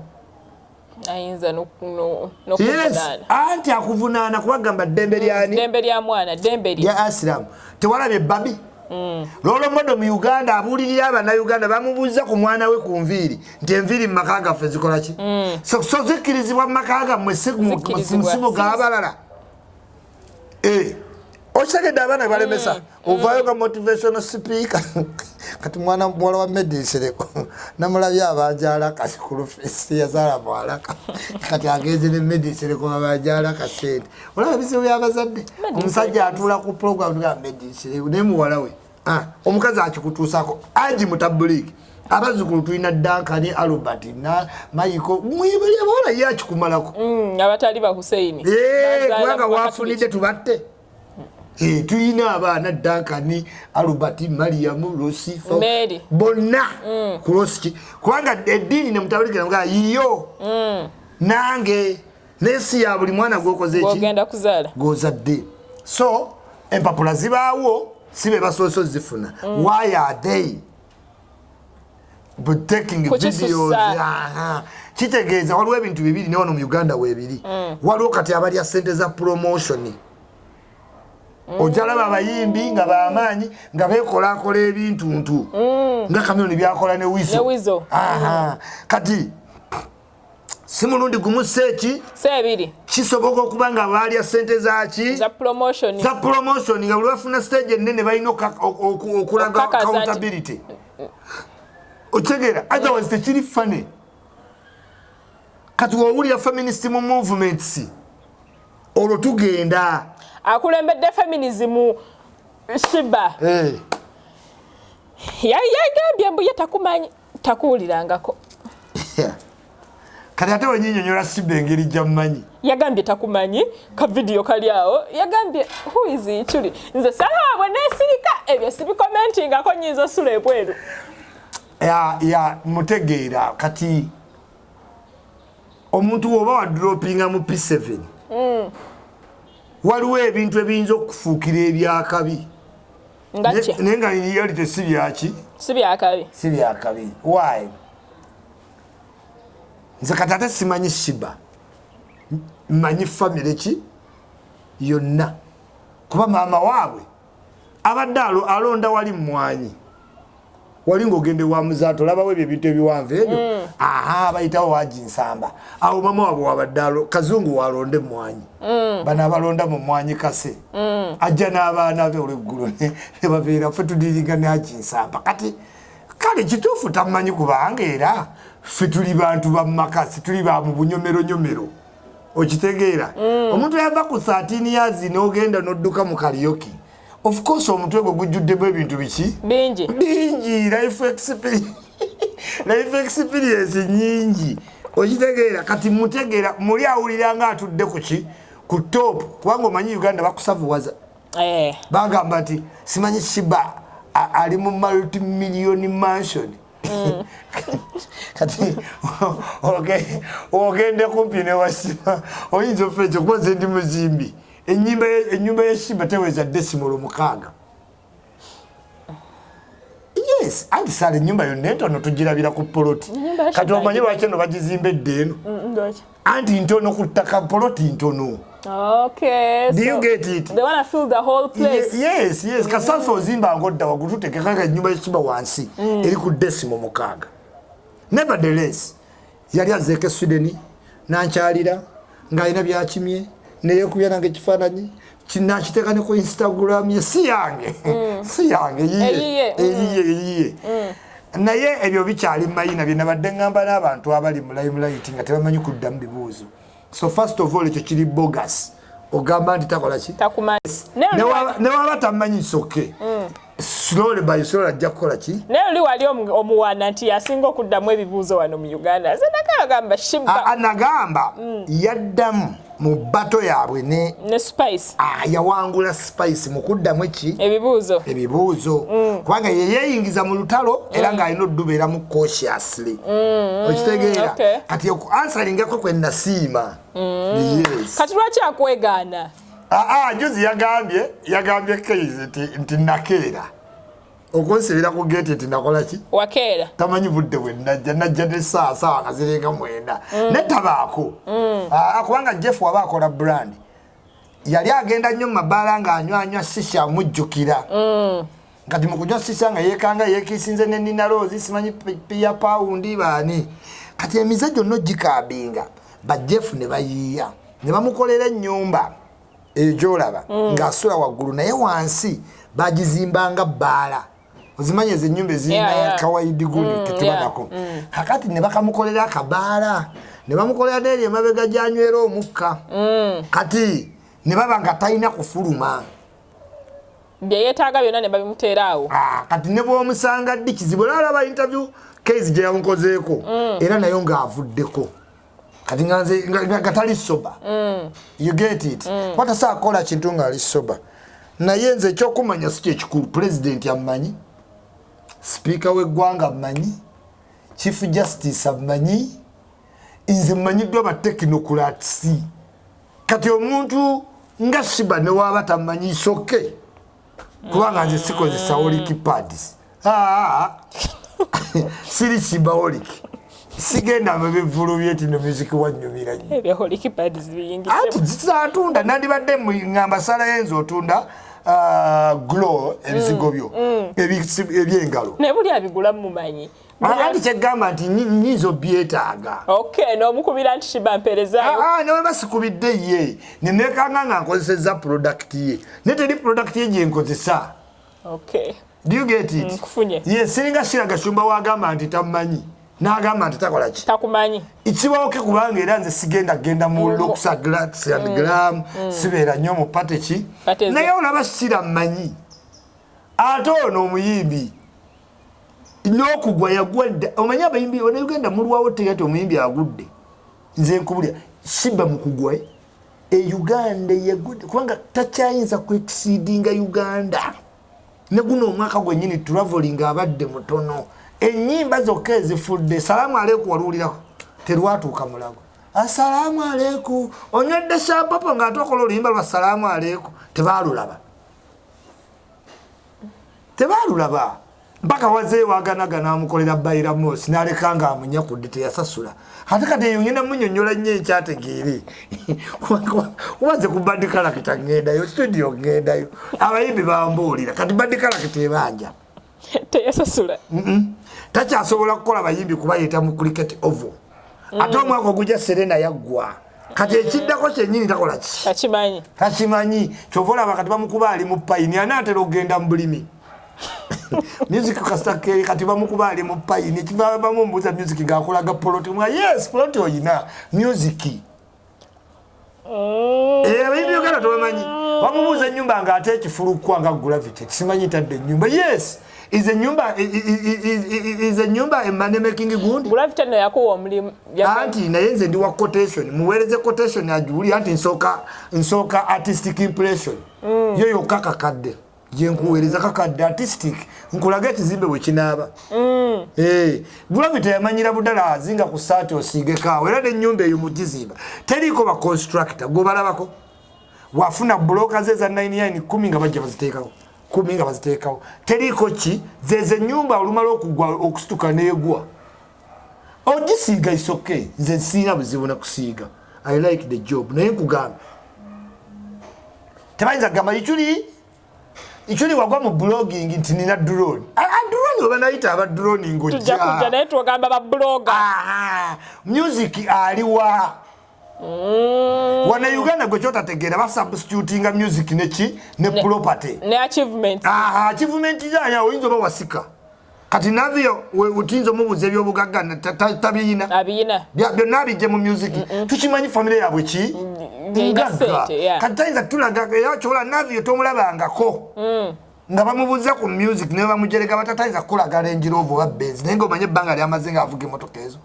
Ayinza Yes. n'okuvunaana. Anti akuvunaana kubagamba ddembe lyani? Ddembe lya mwana, ddembe lye. Lya asiramu. Tewalabye babi role model mu Uganda abuulirira Abannayuganda, bamubuuza ku mwana we ku nviiri nti enviiri mu maka gaffe zikola ki? So zikkirizibwa mu maka gammwe, si Zikkirizibwa. si mu g'abalala. Okitegedde? Abaana balemesa ovaayo nga motivational speaker. Kati mwana muwala wa Medisereko namulabye abanjala kasi ku lufesi, yazaala muwalaka, kati agenze ne Medisereko abanjala kasente. Olaba ebizibu byabazadde. Omusajja atuula ku program ga Medisereko naye muwala we. Ah, omukazi akikutuusako aji mutabuliiki. Abazzukulu tulina Duncan, Albert na Michael, mwibali abawala ye akikumalako. Abatali ba Huseini. Kubanga wafunidde tubatte. Tulina abaana Duncan, Albert, Mariamu, Rosifa. Mary. Bonna ku Rosiki, kubanga eddiini nemutabulikira yiyo nange n'ensi ya buli mwana gwokoze eki Gwogenda kuzaala. Gwozadde. So empapula zibaawo, si be basoose ozifuna. Why are they but taking Kukisusa. videos? Aha. Kitegeeza waliwo ebintu bibiri ne wano mu Uganda weebiri. Waliwo kati abalya sente za promotion. Ojalaba abayimbi nga bamaanyi nga beekolakola ebintuntu nga Kamiloni byakola ne Ne Wizo. Wizo. Aha. Kati si mulundi gumu, seeki Seebiri. Kisoboka okuba nga baalya sente zaki? Za promotion. Za promotion, nga buli bafuna stage ennene balina okulaga Okukakaza accountability. Okitegeera? Otherwise tekiri funny. Kati wowulira feminist mu movements, olwo tugenda. Akulembedde feminism, Sheebah. Yagambye mbu ye takumanyi, takuwulirangako. Kati ate wenyinyonyola Sheebah engeri gyammanyi. Yagambye takumanyi, ka video kali awo. Yagambye, "Who is Ichuli?" Nze salabwe nesirika, ebyo sibicommentingako, nyinza osula ebweru. Ya mutegeera. Kati omuntu woba wadropinga mu P7, waliwo ebintu ebiyinza okufuukira ebyakabi. Nga ki? Naye nga reality si byaki? Si byakabi. Si byakabi. Why? Nze kati ate simanyi Sheebah, mmanyi family ki yonna, kuba maama waabwe abadde alonda wali mwanyi wali ngaogende wa Muzaato, olabawo ebyo ebintu ebiwanvu ebyo. Aha, bayitawo waginsamba awo mama waabwe wabadde kazungu walonda emwanyi. Bano abalonda mu mwanyi kase ajja n'abaana be olweggulo ne babeera ffe tudiringa naginsamba. Kati kale kituufu tamanyi, kubanga era ffe tuli bantu bamumaka, tuli ba mu bunyomeronyomero, okitegeera? Omuntu yava ku 13 years n'ogenda n'odduka mu karaoke, of course omutwe gwe gujjuddemu ebintu biki? Bingi. Bingi, life experience nyingi, okitegeera? Kati mutegeera muli awulira nga atudde ku ki, ku top, kubanga omanyi Uganda bakusavuwaza. Bagamba nti simanyi Sheebah ali mu multimillion mansion. Kati ogende kumpi newa Sheebah, oyinza ofa ekyo, kuba nze ndi muzimbi. Ennyumba ya Sheebah teweza decimal 6. Yes, anti sala ennyumba yonna entono tugirabira ku poloti. Ennyumba ya Kati Sheebah omanyi lwaki eno bagizimba edda eno? Lwaki? Anti ntono ku ttaka, poloti ntono. Okay. Do you So get it? they wanna fill the whole place. Yes, kasasa ozimba ngodda waggulu, tutekekaga ennyumba y'e Sheebah wansi eri ku decimal 6. Nevertheless, yali azeeko e Sweden nankyalira ng'alina byakimye, neyekubya nange ekifaananyi, nakiteeka ne ku Instagram ye. Si yange, si yange, yiye. Eyiye. Eyiye, eyiye. Naye ebyo bikyali mayina bye nabadde ŋŋamba n'abantu abali mu limelight nga tebamanyi kuddamu bibuuzo. So first of all, ekyo kiri bogus, ogamba nti takola ki? Takumanyi. Naye Ne waba tamanyi, soke slowly by slowly ajja kukola ki? Naye oli wali omuwaana nti yasinga okuddamu ebibuuzo wano mu Uganda. Nze nakagamba Sheebah. Nagamba yaddamu mu battle yaabwe ne Ne Spice. Ah, yawangula Spice mu kuddamu eki? Ebibuuzo. Ebibuuzo, kubanga ye yeeyingiza mu lutalo era ng'alina oddubeeramu cautiously, okitegeera? Okay. Kati okuansweringako kwe nasiima, yes. Kati lwaki akwegaana? Aa, juzi yagambye Keizi nti nakeera okunsibira ku geeti, nti nakola ki? Wakeera. Tamanyi budde bwe najja, najja ne saawa nga zirenga 9, ne tabaako. Ah, kubanga Jeff waba akola brand, yali agenda nnyo mu mabaala ng'anywanywa shisha, mujjukira kati mu kunywa shisha nga yeekanga yeekiisinze ne Nina Roz, simanyi Pia Paundi baani. Kati emize gyonna ogikabinga, ba Jeff ne bayiiya ne bamukolera ennyumba eyo gyolaba ng'asula waggulu, naye wansi bagizimbanga bbaala. Ozimanyi ezo ennyumba ezirina kawaidi gundi ketubanako. Kakati ne bakamukolera akabaala, ne bamukolera n'eri emabega gyanywera omukka. Kati ne baba nga talina kufuluma. Bye yeetaaga byonna ne babimuteera awo. Ah, kati ne bw'omusanga ddi kizibu. Era alaba interview case gye yamukozeeko, era nayo ng'avuddeko kati nga nze nga tali sober. You get it? Kuba tasobola kukola kintu ng'ali sober. Naye nze ekyokumanya si kyekikulu. Pulezidenti amumanyi, sipiika w'eggwanga amumanyi, Chief Justice amumanyi, nze mmanyiddwa ba technocrats. Kati omuntu nga Sheebah newaaba tamanyi, soke kubanga nze sikozesa holic pads. Ah, siri Sheebaholic, sigenda mu bivulu byetino music wanyumira nnyo. Ebya holic pads biyingizemu. Anti zitunda, nandibadde ŋŋamba Sala yenze otunda glow ebizigo byo ebyengalo. Naye buli abigula mumanyi. Anti kyegamba nti nyinza obyetaaga. Okay, n'omukubira nti Sheebah mpeerezaayo. Ah, newe basikubidde ye nenekanga nga nkozeseza product ye, naye teri product ye gyenkozesa. Okay. Do you get it? Nkufunye. Ye siringa Shira Gashumba wagamba nti tamanyi. N'agamba nti takola ki? Takumanyi. Kibawoke, kubanga era nze sigenda genda mu looks glitz and glam, sibeera nnyo mu party ki. Party Naye olaba sira mmanyi, ate ono omuyimbi n'okugwa yagwa dda. Omanyi abayimbi bannayuganda mulwawo tega ti omuyimbi agudde. Nze nkubulya, siba mu kugwa e Uganda yagudde, kubanga takyayinza kuexceedinga Uganda. Ne guno omwaka gwennyini traveling abadde mutono. Ennyimba zokka ezifudde, "Salaamu aleeku", waluwulirako? Terwatuuka mulago. "Asalaamu aleeku", onywedde shampopo ng'ate okola oluyimba lwa "Salaamu aleeku". Tebaalulaba, tebaalulaba mpaka wazeeyo waganaga n'amukolera bairamosi n'aleka nga amunyakudde, teyasasula. Ate kati eyo ngenda munyonyola nnyo ekyategeere, kuba nze ku Bad Character ŋŋendayo, studio ŋŋendayo, abayimbi bambuulira. Kati Bad Character ebanja. Teyasasula. Takyasobola kukola bayimbi kubayita mu Cricket Oval. Ate omwaka ogujja Serena yaggwa. Kati ekiddako kyennyini takola ki? Takimanyi. Takimanyi. Kyova olaba kati bamukuba ali mu payini, anaatera okugenda mu bulimi. Music kasita keri kati bamukuba ali mu payini. Ekiva bamumbuuza music ngaakolaga poloti mwa yes, poloti oyina music. Abayimbi Uganda tobamanyi. Bamubuuza ennyumba ng'ate ekifulukwa nga Gravity kisimanyi tadde ennyumba. Yes, is enyumba, is enyumba a money making gundi. Gravity no yakuwa omulimu. Anti naye nze ndi wa quotation, muweereze quotation agiwuli. Anti nsooka artistic impression yo yokka kakadde gyenkuweereza, kakadde artistic, nkulaga ekizimbe bwe kinaaba. Eh, Gravity yamanyira budala azinga ku saati osiigekaawo. Era n'ennyumba eyo mugizimba teriiko ba constructor gwebalabako. Wafuna buloka ze eza 99 10 nga bajja baziteekawo, 10 nga baziteekawo. Teriiko ki zeze ennyumba olumala okugwa okusituka neegwa ogisiiga isoke. Nze siina buzibu nakusiiga, I like the job. Naye nkugamba tebayinza kugamba ichuli ichuli wagwa mu blogging nti nina drone. Drone oba nayita aba drone. Tujja kujja. Ngojja. Naye twogamba ba blogger. Music aliwa wana Uganda gwe kyotategeera, basubstitutinga music neki ne property. Ne achievements. Aha, achievement zanya oyinza oba wasika. Kati Navio utuyinza omubuuza ebyobugagga tabiyina. Abiyina. Byonna abijje mu music. Tukimanyi famire yaabwe ki. Yalina Ngagga. ssente, yeah. Kati tayinza tulaga era kyobola Navio tomulabangako nga bamubuuza ku music naye bamujerega batatayinza kukulaga Range Rover oba Benz, naye ngaomanye ebbanga lyamaze ngaavuga emotoka ezo.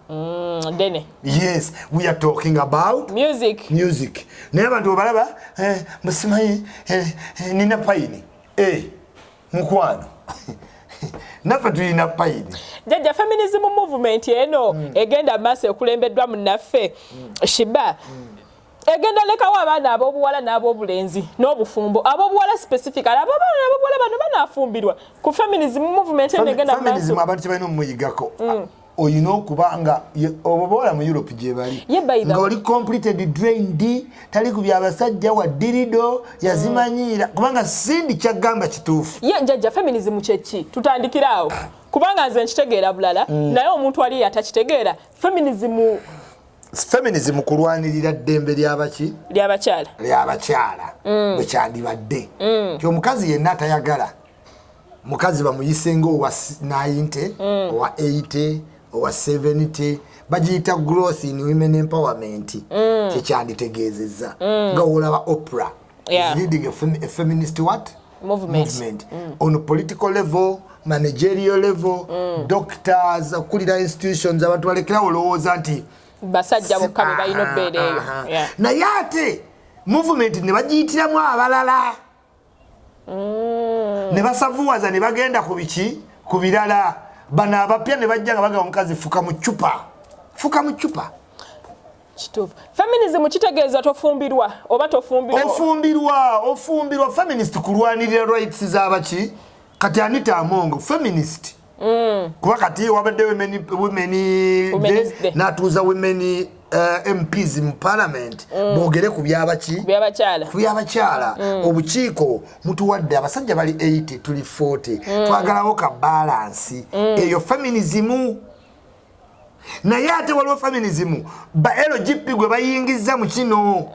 Dene. Yes, we are talking about music. Music. Naye abantu webalaba musimanyi nina payini. Mukwano, naffe tulina payini. Jjajja, feminism movement eno egenda maaso ekulembeddwa munnaffe Sheebah, egenda lekawo abaana ab'obuwala n'ab'obulenzi n'obufumbo, ab'obuwala specifically, abaana ab'obuwala bano banaafumbirwa ku feminism movement eno egenda Feminism maaso? abantu kyebalina omumuyigako, oyina okuba nga obwo bawala mu Europe gye bali Ye by the nga oli completed drained, tali ku byabasajja wa dirido yazimanyiira, kubanga sindi kyagamba kituufu. Ye jjajja, feminism kyeki? Tutandikire awo, kubanga nze nkitegeera bulala, naye omuntu ali atakitegeera feminism. Feminism kulwanirira ddembe lyabaki? Lyabakyala. Lyabakyala bwe kyandibadde ti omukazi yenna atayagala mukazi bamuyise nga owa 90, owa 80, owa 70. Bagiyita growth in women empowerment. Kyekyanditegeezezza nga wolaba Oprah is leading a feminist what? Movement. Movement on political level, managerial level, doctors, okulira institutions. Abantu balekerawo olowooza nti basajja bokka be balina obbeera eyo. Naye ate movement ne bagiyitiramu abalala ne basavuwaza ne bagenda ku biki, ku birala. Bano abapya ne bajja nga bagamba omukazi fuka mu ccupa, fuka mu ccupa. Kituufu, feminism kitegeeza tofumbirwa oba tofumbirwa? Ofumbirwa, ofumbirwa. Feminist kulwanirira rights z'abaki. Kati Anita Among feminist, kuba kati wabadde women Women's day, Day. n'atuuza women MPs mu parliament boogere ku byabaki? Byabakyala. Ku byabakyala. Obukiiko mutuwadde abasajja bali 80, tuli 40, twagalawo ka balance. Eyo feminism. Naye ate waliwo feminism ba LGP gwe bayingiza mu kino.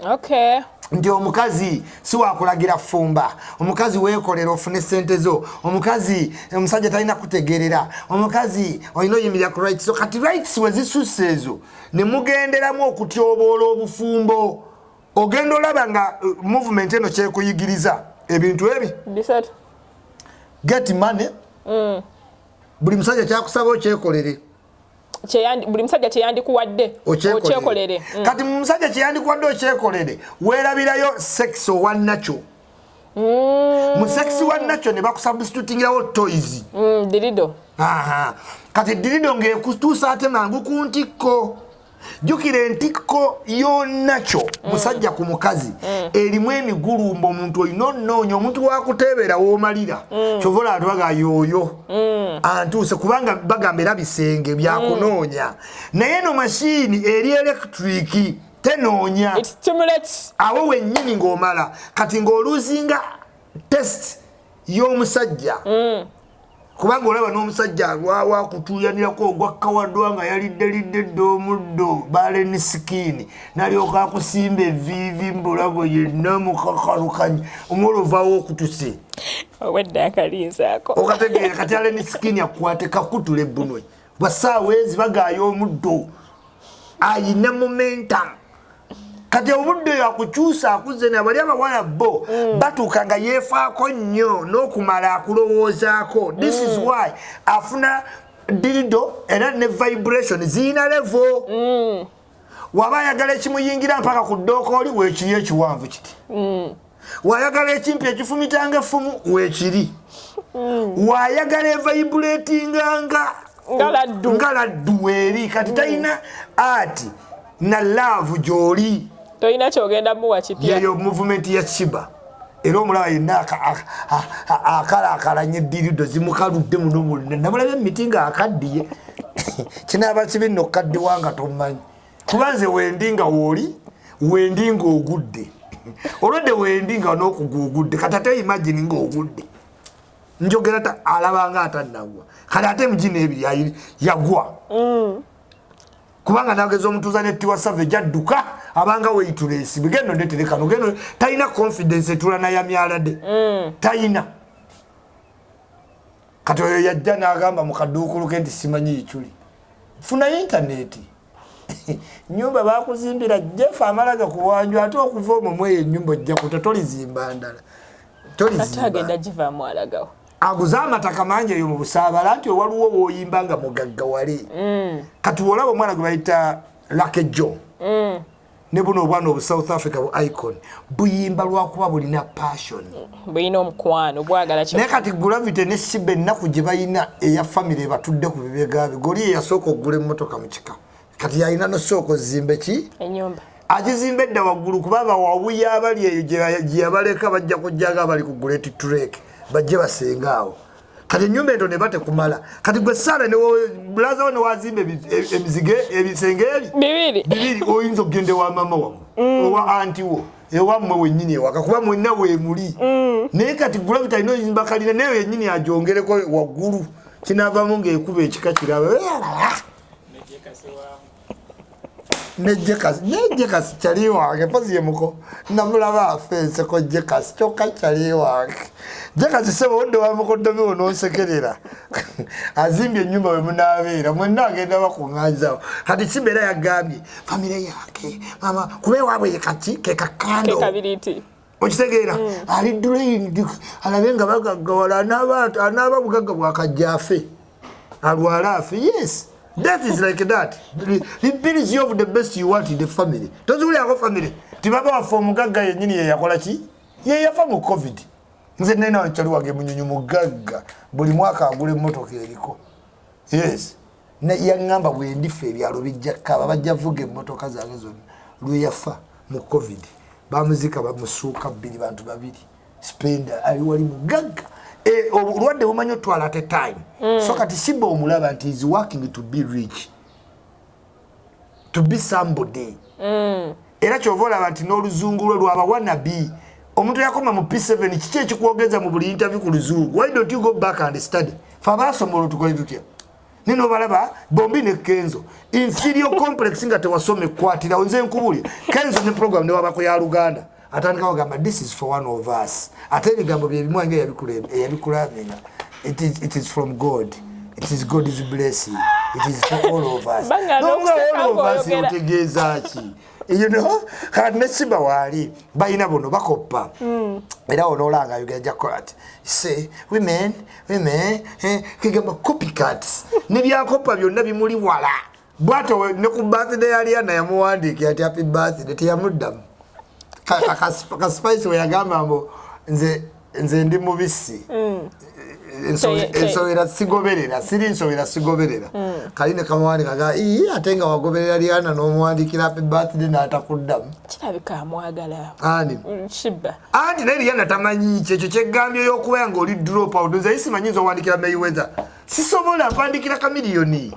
Nti omukazi si wakulagira fumba, omukazi weekolera ofune sente zo, omukazi omusajja talina kutegerera, omukazi olina oyimirira ku rights. So kati rights we zisusse ezo ne mugenderamu okutyoboola obufumbo. Ogenda olaba nga movement eno kyekuyigiriza ebintu ebi Bisatu. Get money. Buli musajja kyakusaba okyekolere. Buli musajja kyeyandikuwadde okyekolere. Kati mu musajja kyeyandikuwadde okyekolere, weerabirayo sex owannakyo. Mu sex wannakyo ne bakusubstitutingirawo toys. Dildo. Aha. Kati dildo ng'ekutuusa ate mangu ku ntikko. Jjukira entikko yonnakyo musajja ku mukazi erimu emigulumba. Omuntu olina onoonya omuntu wakuteebera woomalira. Kyova olaba tubaga yooyo antuuse, kubanga bagamba era bisenge byakunoonya. Naye eno mashini eri electric, tenoonya. It stimulates. Awo wennyini ng'omala kati ng'olosinga taste y'omusajja, kubanga olaba n'omusajja alwawo akutuuyanirako ogwakkawaddwa nga yalidde lidde dda omuddo barren skin, nalyoka akusimba eviivi mbulago yenna mukakalukanyi, omuwala ovaawo okutuse. Obwedde akalinzaako. Okategeera? Kati alien skin akwate kakutula ebbunwe bwasaawa ezi bagaayo omuddo ayina momentum. Kati obudde oyo akukyusa akuze nabali abawala bo batuuka nga yeefaako nnyo n'okumala akulowoozaako. This is why afuna dildo era ne vibration ziyina level. Waba ayagala ekimuyingira mpaka ku ddookooli, weekiri ekiwanvu kiti. Wayagala ekimpi ekifumitanga effumu, weekiri. Wayagala evibratinganga nga laddu. Nga laddu weeri. Kati talina ati na love gy'oli. Tolina kyogenda muwa kipya. Yeyo movement ya Shiba. Era omulaba yenna akalaakalanye, dildo zimukaludde muno mwonna. Namulabye emiti nga akaddiye. Kinaaba kibi nno okukaddiwa nga tomanyi, kuba nze wendi nga wooli, wendi nga ogudde olwedde, wendi nga n'okugwa ogudde. Kati ate imagine nga ogudde, njogera alabanga atannagwa. Kati ate mugino ebiri yagwa kubanga nageza omutuuza ne Tiwa Savage adduka abanga weightless. Bigendo ndetere kano gendo talina confidence etula nayamyaladde talina. Kati oyo yajja n'agamba mu kaduukulu ke nti simanyi Ichuli, funa intaneti, nyumba bakuzimbira Jeff amala gakuwanju ate okuva omwo mweyo ennyumba ojja kuta tolizimba ndala. Ate agenda givaamu alagawo. Aguze amataka mangi eyo mu Busaabala nti waliwo wooyimba nga mugaggawale. Kati wolaba omwana gwe bayita Lucky Joe ne buno obwana obu South Africa bu icon buyimba lwakuba bulina passion. Bulina omukwano, bwagala. Naye kati Gravity ne Shiba ennaku gye balina eya famire ebatudde ku bibega goli eyasooka okugula emmotoka mu kika, kati yalina nosooka ozimbe ki? Enyumba. Agizimba edda waggulu, kuba bawawuya abali eyo gye yabaleka bajja kujjanga abali ku Great Trek bajje basenga awo. Kati enyumba ento ne batekumala. Kati gwe saala bulaza wo newazimba emizige ebisenge eri bibiri. Bibiri, oyinza okugenda ewa mama wammwe, owa anti wo, ewammwe wennyini ewaka, kuba mwenna weemuli. Naye kati Gravity alina oyimba kalina naye yennyini agyongereko waggulu, kinaavamu ng'ekuba ekika kiraba nejekasi nejekasi kyali wange mpozi ye muko namulaba afa enseko. Jekasi kyokka kyali wange Jekasi sebo odde wa mukoddomi wo nonsekerera. Azimbye ennyumba we munaabeera mwenna, agenda bakuŋŋanzawo. Kati Kibeera yagambye famire yange mama kuba ewaabwe ye kati ke kakando. Kekabiriiti. Okitegeera? Ali drained, alabe nga bagaggawala, anaaba bugagga bwakajja afe, alwale afe. Yes, death is like that. Rebuilds you of the best you want in the family. Toziwulyako family tibaba waffe omugagga yennyini yeyakola ki, yeyafa mu COVID. Nze nina kyali wange Munyonyo mugagga, buli mwaka agula emmotoka eriko. Yes, yaŋŋamba bwe ndifa ebyalo bijja kaba bajja vuga emmotoka zange zonna. Lwe yafa mu COVID bamuzika bamusuuka bbiri bantu babiri spenda ali wali mugagga. Obulwadde bumanyi otwala at a time. So kati Shiba omulaba nti is working to be rich, to be somebody. Era kyova olaba nti n'oluzungu lwe lwaba wanabi. Omuntu yakoma mu P7, kiki ekikwogeza mu buli interview ku luzungu? Why don't you go back and study? Fe abaasoma olwo tukole tutya? Nino balaba bombi ne Kenzo inferior complex nga tewasoma ekwatirawo. Nze nkubulya, Kenzo ne program newabako ya Luganda. Atandika kugamba, "This is for one of us." Ate ebigambo byebimu nga eyabikulaminga, "It is from God, it is God's blessing, it is for all of us." Banga N'omuga n'okuseka all of us ng'oyogera. Otegeeza ki? Kati ne Sheebah waali balina buno bakoppa era onoolanga ayogera ajja kukola ati se women, women, kegamba copycats nebyakoppa byonna bimuli wala. Bwatyo ne ku birthday ya Rihanna yamuwandiikira ati, "Happy birthday." Teyamuddamu. Ka Spice we yagamba mbu nze ndi mubisi. Ensowera sigoberera, siri nsowera sigoberera. Kali ne kamuwandika ga ii, ate nga wagoberera Rihanna n'omuwandiikira happy birthday n'atakuddamu. Kirabika amwagala. Ani? Sheebah. Anti naye Rihanna tamanyi ki ekyo kyegambye y'okuba nga oli drop out. Nze simanyi nze owandikira Mayweather sisobola mpandikira Chameleone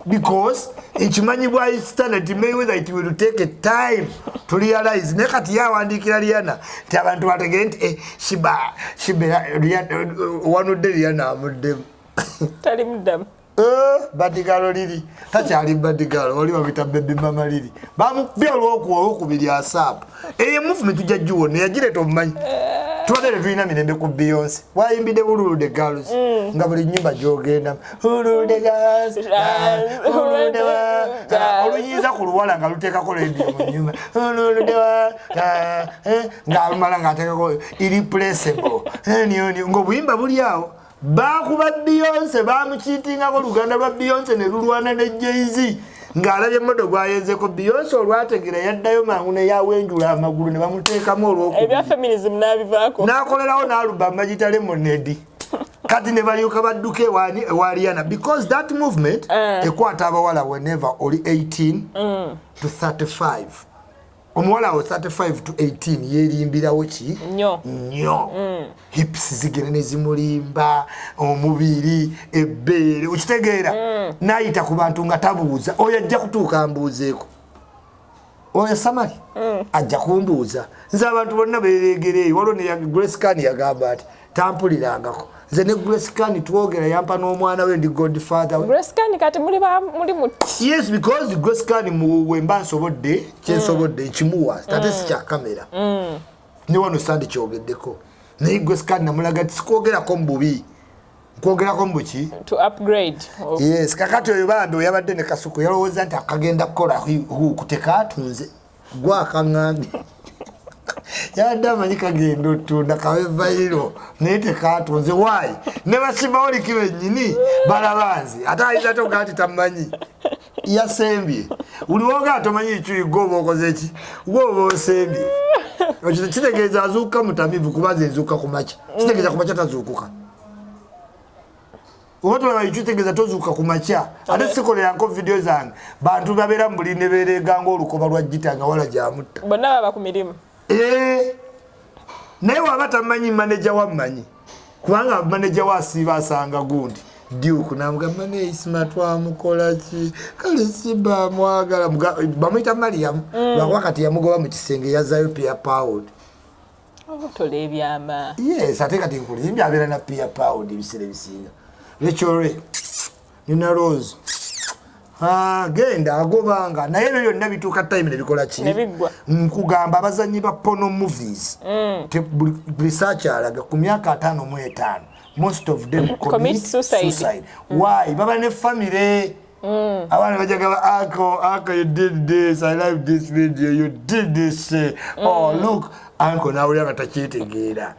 because nkimanyi bwa standard Mayweather, it will take a time to realize. Naye kati yawandiikira Rihanna nti abantu bategere nti Sheebah, Sheebah wanudde Rihanna amuddemu. Talimuddamu. Bad girl liri takyali bad girl, oli babita baby mama liri bamukubye olwokubiri asaapu. Eyo movement tujja giwona yagireeta. Omumanyi tubadde tetulina mirembe ku Beyonce wayimbidde Who Rule the Girls, nga buli nyumba gyogenda "Who rule the girls, who rule the world?" Oluyinza ku luwala nga luteekako radio mu nyumba "Who rule the world?" Ng'alumala ng'ateekako Irreplaceable. Ng'obuyimba buli awo bakuba Beyonce bamukiitingako oluganda lwa Beyonce ne lulwana ne Jay-Z ng'alabye model gwayezeko. Beyonce olwategera yaddayo mangu neyawenjula amagulu ne bamuteekamu olwokubiri. Ebya feminism n'abivaako. N'akolerawo n'alubum bagita Lemonade. Kati ne balyoka badduka ewani ewa Rihanna because that movement ekwata abawala whenever oli 18 to 35. Omuwala awo 35 to 18 yerimbirawo ki? Nnyo. Nnyo. Hips zigenda nezimulimba omubiri, ebbeere, okitegeera, nayita ku bantu nga tabuuza. Oyo ajja kutuuka mbuuzeeko, oyo Samali ajja kumbuuza. Nze abantu bonna beregera eyo. Waliwo ne Grace Khan yagamba ati tampulirangako. Nze ne Grace Khan twogera, yampa n'omwana we, ndi godfather we. Grace Khan kati muli muli muti. Yes, because Grace Khan wemba nsobodde kyensobodde nkimuwa, ate si kya kamera ne wano sandi kyogeddeko. Naye Grace Khan namulaga nti sikwogerako mu bubi, nkwogerako mu buki? To upgrade. Oh. Yes. Kakati oyo bambi oyabadde ne Kasuku yalowooza nti akagenda kukola huku tekatunze gwakaŋŋambye yabadde amanyi kagenda otunda kabe viral naye tekatunze. Waayi ne basibaoliki bennyini balabanzi ate ayinza togaa nti tamanyi yasembye. Buli wogaa tomanyi kicuyi gwoba okoze ki, gwoba osembye. Ekyo kitegeeza azuukuka mutamivu kuba nze nzuukuka ku makya. Kitegeeza ku makya tazuukuka oba tolaba ekyo kitegeeza tozuuka ku makya. Ate sikoleranko video zange bantu babeera mu buli ne beereega ngaolukoba lwa gita nga wala gyamutta. Bonna baba ku mirimu. Eh, naye waba tamanyi maneja wammanyi kubanga maneja we asiiba asanga gundi Duke namugamba naye Isima twamukola ki? Kale siba mwagala. Bamuyita Mariam lwakuba kati yamugoba mu kisenge yazzayo Pia Pound. Otola ebyama. Yes, ate kati nkulimbye abeera na Pia Pound ebiseera ebisinga. Rachel Ray, Nina Rose. Ah, genda agobanga naye ebyo byonna bituuka time nebikola ki? Ne biggwa. Nkugamba abazanyi ba porno movies, research alaga ku myaka 55 most of them commit Commit suicide. Suicide. Why? Baba ne family abaana bajagaba, "Uncle, uncle, you did this, I like this video, you did this. Oh look, uncle." Nawulira nga takyetegeera,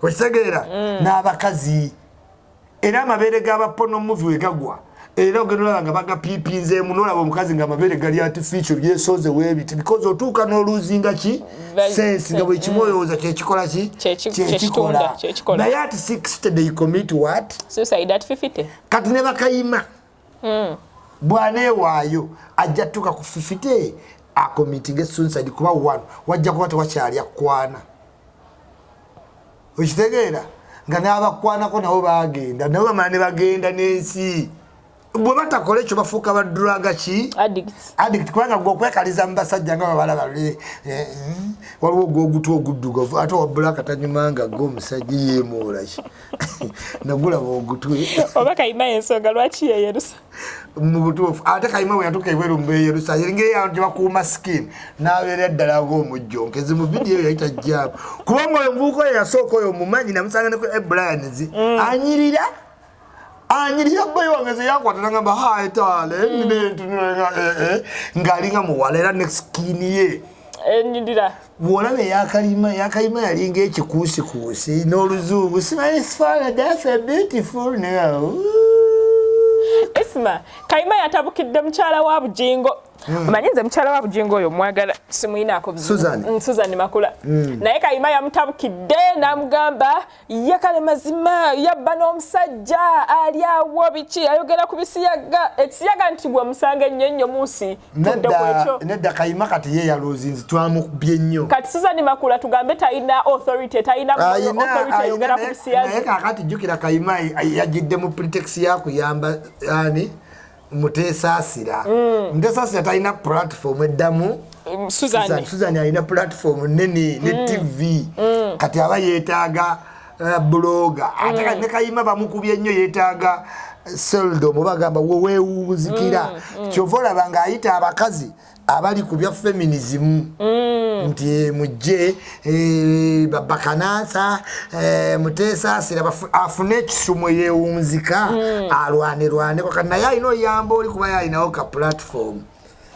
okitegeera, n'abakazi era amabeere g'aba porno movie we gagwa era ogenda olaba nga bagapiipinzeemu nolaba omukazi nga amabeere gali artificial byesooze weebiti because otuuka n'oluzinga ki sense nga buli kimu olowooza kyekikola ki. Kyekitunda, kyekikola. Naye at 60 they commit what? Suicide at 50. Kati ne bakayima bw'aneewaayo ajja tuuka ku 50 acommittinga suicide kuba wano wajja kuba tewakyali akkwana, okitegeera, nga n'abakwanako nabo bagenda nabo bamala ne bagenda n'ensi. Bwe batakola ekyo bafuuka ba drug ki addict, kubanga gwe okwekaliza mu basajja nga babalaba luli waliwo ogw'ogutwa oguddugavu ate owa black tanyumanga gwe omusajja yeemoola ki nagulaba ogutwe. Oba Kayima ensonga lwaki yeyerusa? Mu butuufu ate Kayima bwe yatuuka ebweru mubeyerusa engeri gye bakuuma skin n'abeera ddala ng'omujjonkezi mu vidiyo yali tajjaamu, kubanga oyo omuvubuka oyo yasooka oyo omumanyi namusanga ne ku Ebrians anyirira anyirira boy wange ze yankwata nagamba, "Hi darling," nentunula ng'alinga muwala era ne skin ye enyirira. Bw'olaba eyakalima eyakayima yalinga ekikuusikuusi n'oluzungu simanyi sfala, that's a beautiful naye. Isma, Kayima yatabukidde mukyala wa Bujingo. Omanyi nze mukyala wa Bujingo oyo mwagala, simuyinaako buzibu. Susan. Susan Makula. Naye Kayima yamutabukidde n'amugamba ye kale mazima yabba n'omusajja ali awo biki ayogera ku bisiyaga ekisiyaga nti gwe musanga ennyo ennyo mu nsi tudde ku ekyo. Nedda, Kayima kati ye yaloozinzi twamukubye nnyo. Kati Susan Makula tugambe talina authority, talina authority ayogera ku naye bisiyazi? Kakati jjukira Kayima yajjidde mu pretext yakuyamba ani Muteesaasira. Muteesaasira talina platform eddamu. Susan. Susan alina platform nene ne TV, kati aba yeetaaga blogger ate kati ne Kayima bamukubye nnyo, yeetaaga seldom oba agamba weweewunzikira. Kyova olaba ng'ayita abakazi abali ku bya feminism nti mujje bakanansa Muteesaasira afune ekisumo yeewunzika alwanerwane kati naye alina oyamba oli kuba ye alinawo ka platform.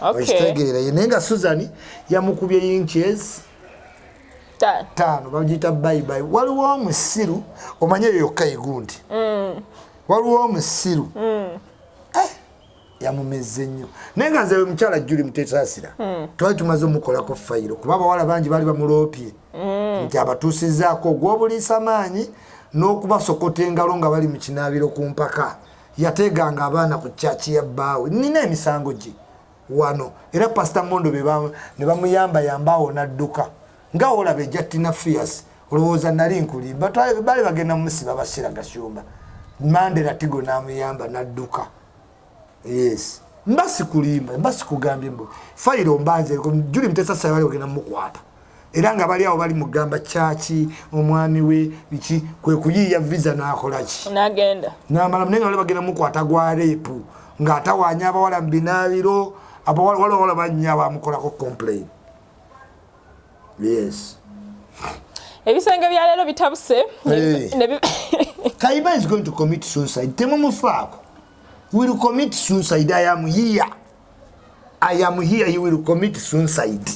Okitegeera ye naye nga Susan yamukubye inches 5 bagiyita bye bye. Waliwo omusiru omanye eyo yokka egundi waliwo omusiru yamumeze nnyo naye nga nze omukyala Juli Mutesaasira twali tumaze omukolako fayiro kuba abawala bangi baali bamuloopye nti abatuusizaako ogw'obuliisa maanyi n'okubasokota engalo nga bali mu kinaabiro ku mpaka. Yateeganga abaana ku kyaki ya bbaawe. Nina emisango gye wano era Pasita Mondo ne bamuyamba yambaawo n'adduka nga olaba ejja Tina Fias. Olowooza nali nkulimba? Baali bagenda mumusiba Basira Gashumba Mandela Tigo n'amuyamba n'adduka. Yes, mba sikulimba, mba sikugambye mbu fayiro mbanze Juli Mutesa bali bagenda mukwata era nga bali awo bali mugamba kyaki omwami we biki kwe kuyiiya visa n'akola ki. N'agenda. Namala naye nga bali bagenda mukwata gwa rape ng'atawaanya abawala mu binaabiro. Abawala waliwo abawala bannya bamukolako complain, yes. Ebisenge bya leero bitabuse. Hey. Kayima is going to commit suicide. Temumufaako, will commit suicide. I am here, I am here. He will commit suicide.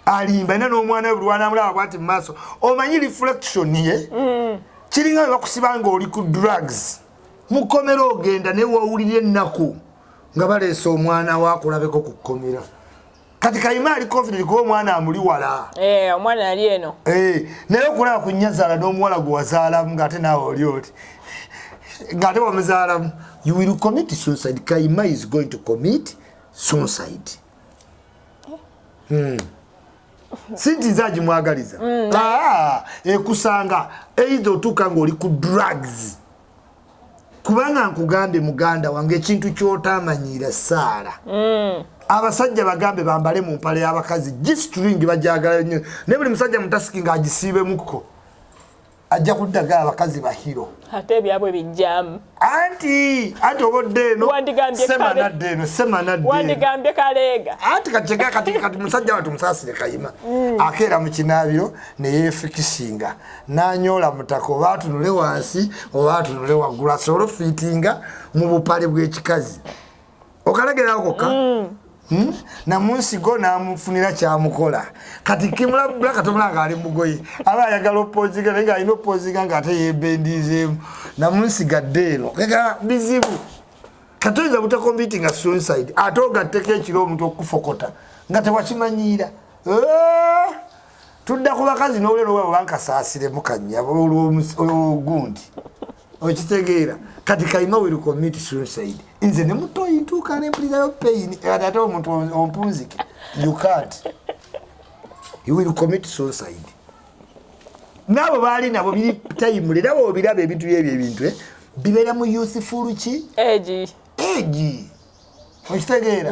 Alimba era n'omwana we buli lwanamulaba bwati mu maaso omanyi reflection ye kiringa bwe bakusiba nga oli ku drugs mukomera ogenda naye wowulira ennaku nga baleese omwana we akulabeko ku kkomera. Kati Kayima ali confident kuba omwana amuli wala. Eh, omwana yali eno. Eh, naye okulaba ku nnyazaala n'omuwala gwe wazaalamu ng'ate naawe oli oti ng'ate wamuzaalamu, you will commit suicide. Kayima is going to commit suicide. Si nti nze agimwagaliza. Ah, ekusanga either otuuka ng'oli ku drugs kubanga nkugambye muganda wange ekintu kyotamanyiira saala abasajja bagambe bambale mu mpale y'abakazi G-string bajagala nnyo naye buli musajja mutasiki ng'agisiibemukko ajja kuddaga abakazi bahiro. Ate ebyabwe bijjamu. Anti oba odde eno Wandigambye sema nadde eno sema nadde eno. Wandigambye kaleega. Anti kati kati kati musajja watu musaasire Kayima akeera mu kinaabiro neyeefikisinga n'anyoola mutaka oba atunule wansi oba atunule waggulu asobole ofiitinga mu bupale bw'ekikazi okalegerawo kokka. Namunsigo namufunira kyamukola kati kimulabula katomula nga ali mugoye aba ayagala opozinga naye ngaalina opozinga ngaate yebendizeemu namunsigadde eno keka bizibu kati oyinza butacommittinga suicide ate ogatteko ekiro omuntu okufokota nga tewakimanyiira. Eh, tudda ku bakazi nolero wabo bankasaasiremu kanyabo olwogundi okitegeera kati Kayima will commit suicide. Nze ne mutoyi ntuuka nempulirayo pain kati ate omuntu ompunzike, you can't, you will commit suicide. Naabo baali nabo biri time era bwobiraba ebintu byebyo ebintu Bibeera mu youthful ki? Age. Age. Okitegeera?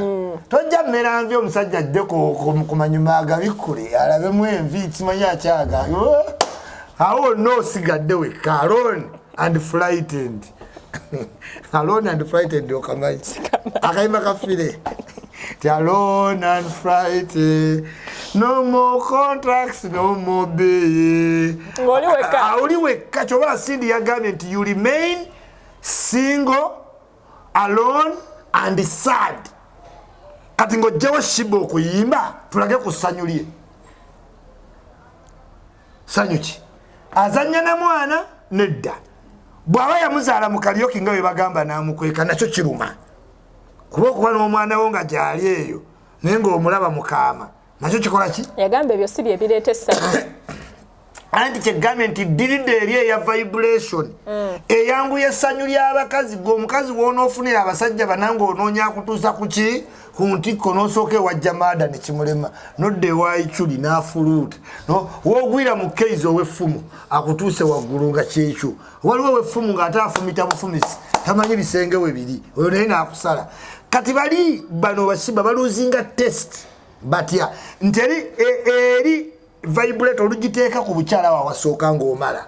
Tojja mmera nvi, omusajja ajje ku manyuma agabikkule alabemu envi, kimanyi akyaga awo wonna osigadde wekka, alone and frightened, alone and frightened. Okamanyi akayimba kafire ti alone and frightened, no more contracts, no more bill. Ng'oli wekka. Ah, oli wekka. Kyoba Cindy yagambye nti you remain single, alone and sad. Kati ng'ojjawo Sheebah okuyimba, tulage ku ssanyu lye. Ssanyu ki? Azannya na mwana? Nedda. Bw'aba yamuzaala mu karaoke nga bwe bagamba n'amukweka, nakyo kiruma, kuba okuba n'omwana wo nga gyali eyo naye ng'omulaba mukaama, nakyo kikola ki? Yagamba ebyo si bye bireeta essanyu. Anti kyegambye nti dildo eri eya vibration eyanguya essanyu ly'abakazi. Gwe omukazi w'onoofunira abasajja banange, onoonya akutuusa ku ki? Ku ntikko. N'osooka ewa Jamaada ne kimulema, nodda ewa Ichuli n'afuluuta, woogwira mu keizi ow'effumu akutuuse waggulu nga kyekyo. Waliwo ow'effumu ng'ate afumita bufumisi, tamanyi bisenge we biri, oyo naye n'akusala. Kati bali bano ba Sheebah balosinga taste batya nti eri vibrator olugiteeka ku bukyala wawasooka ng'omala.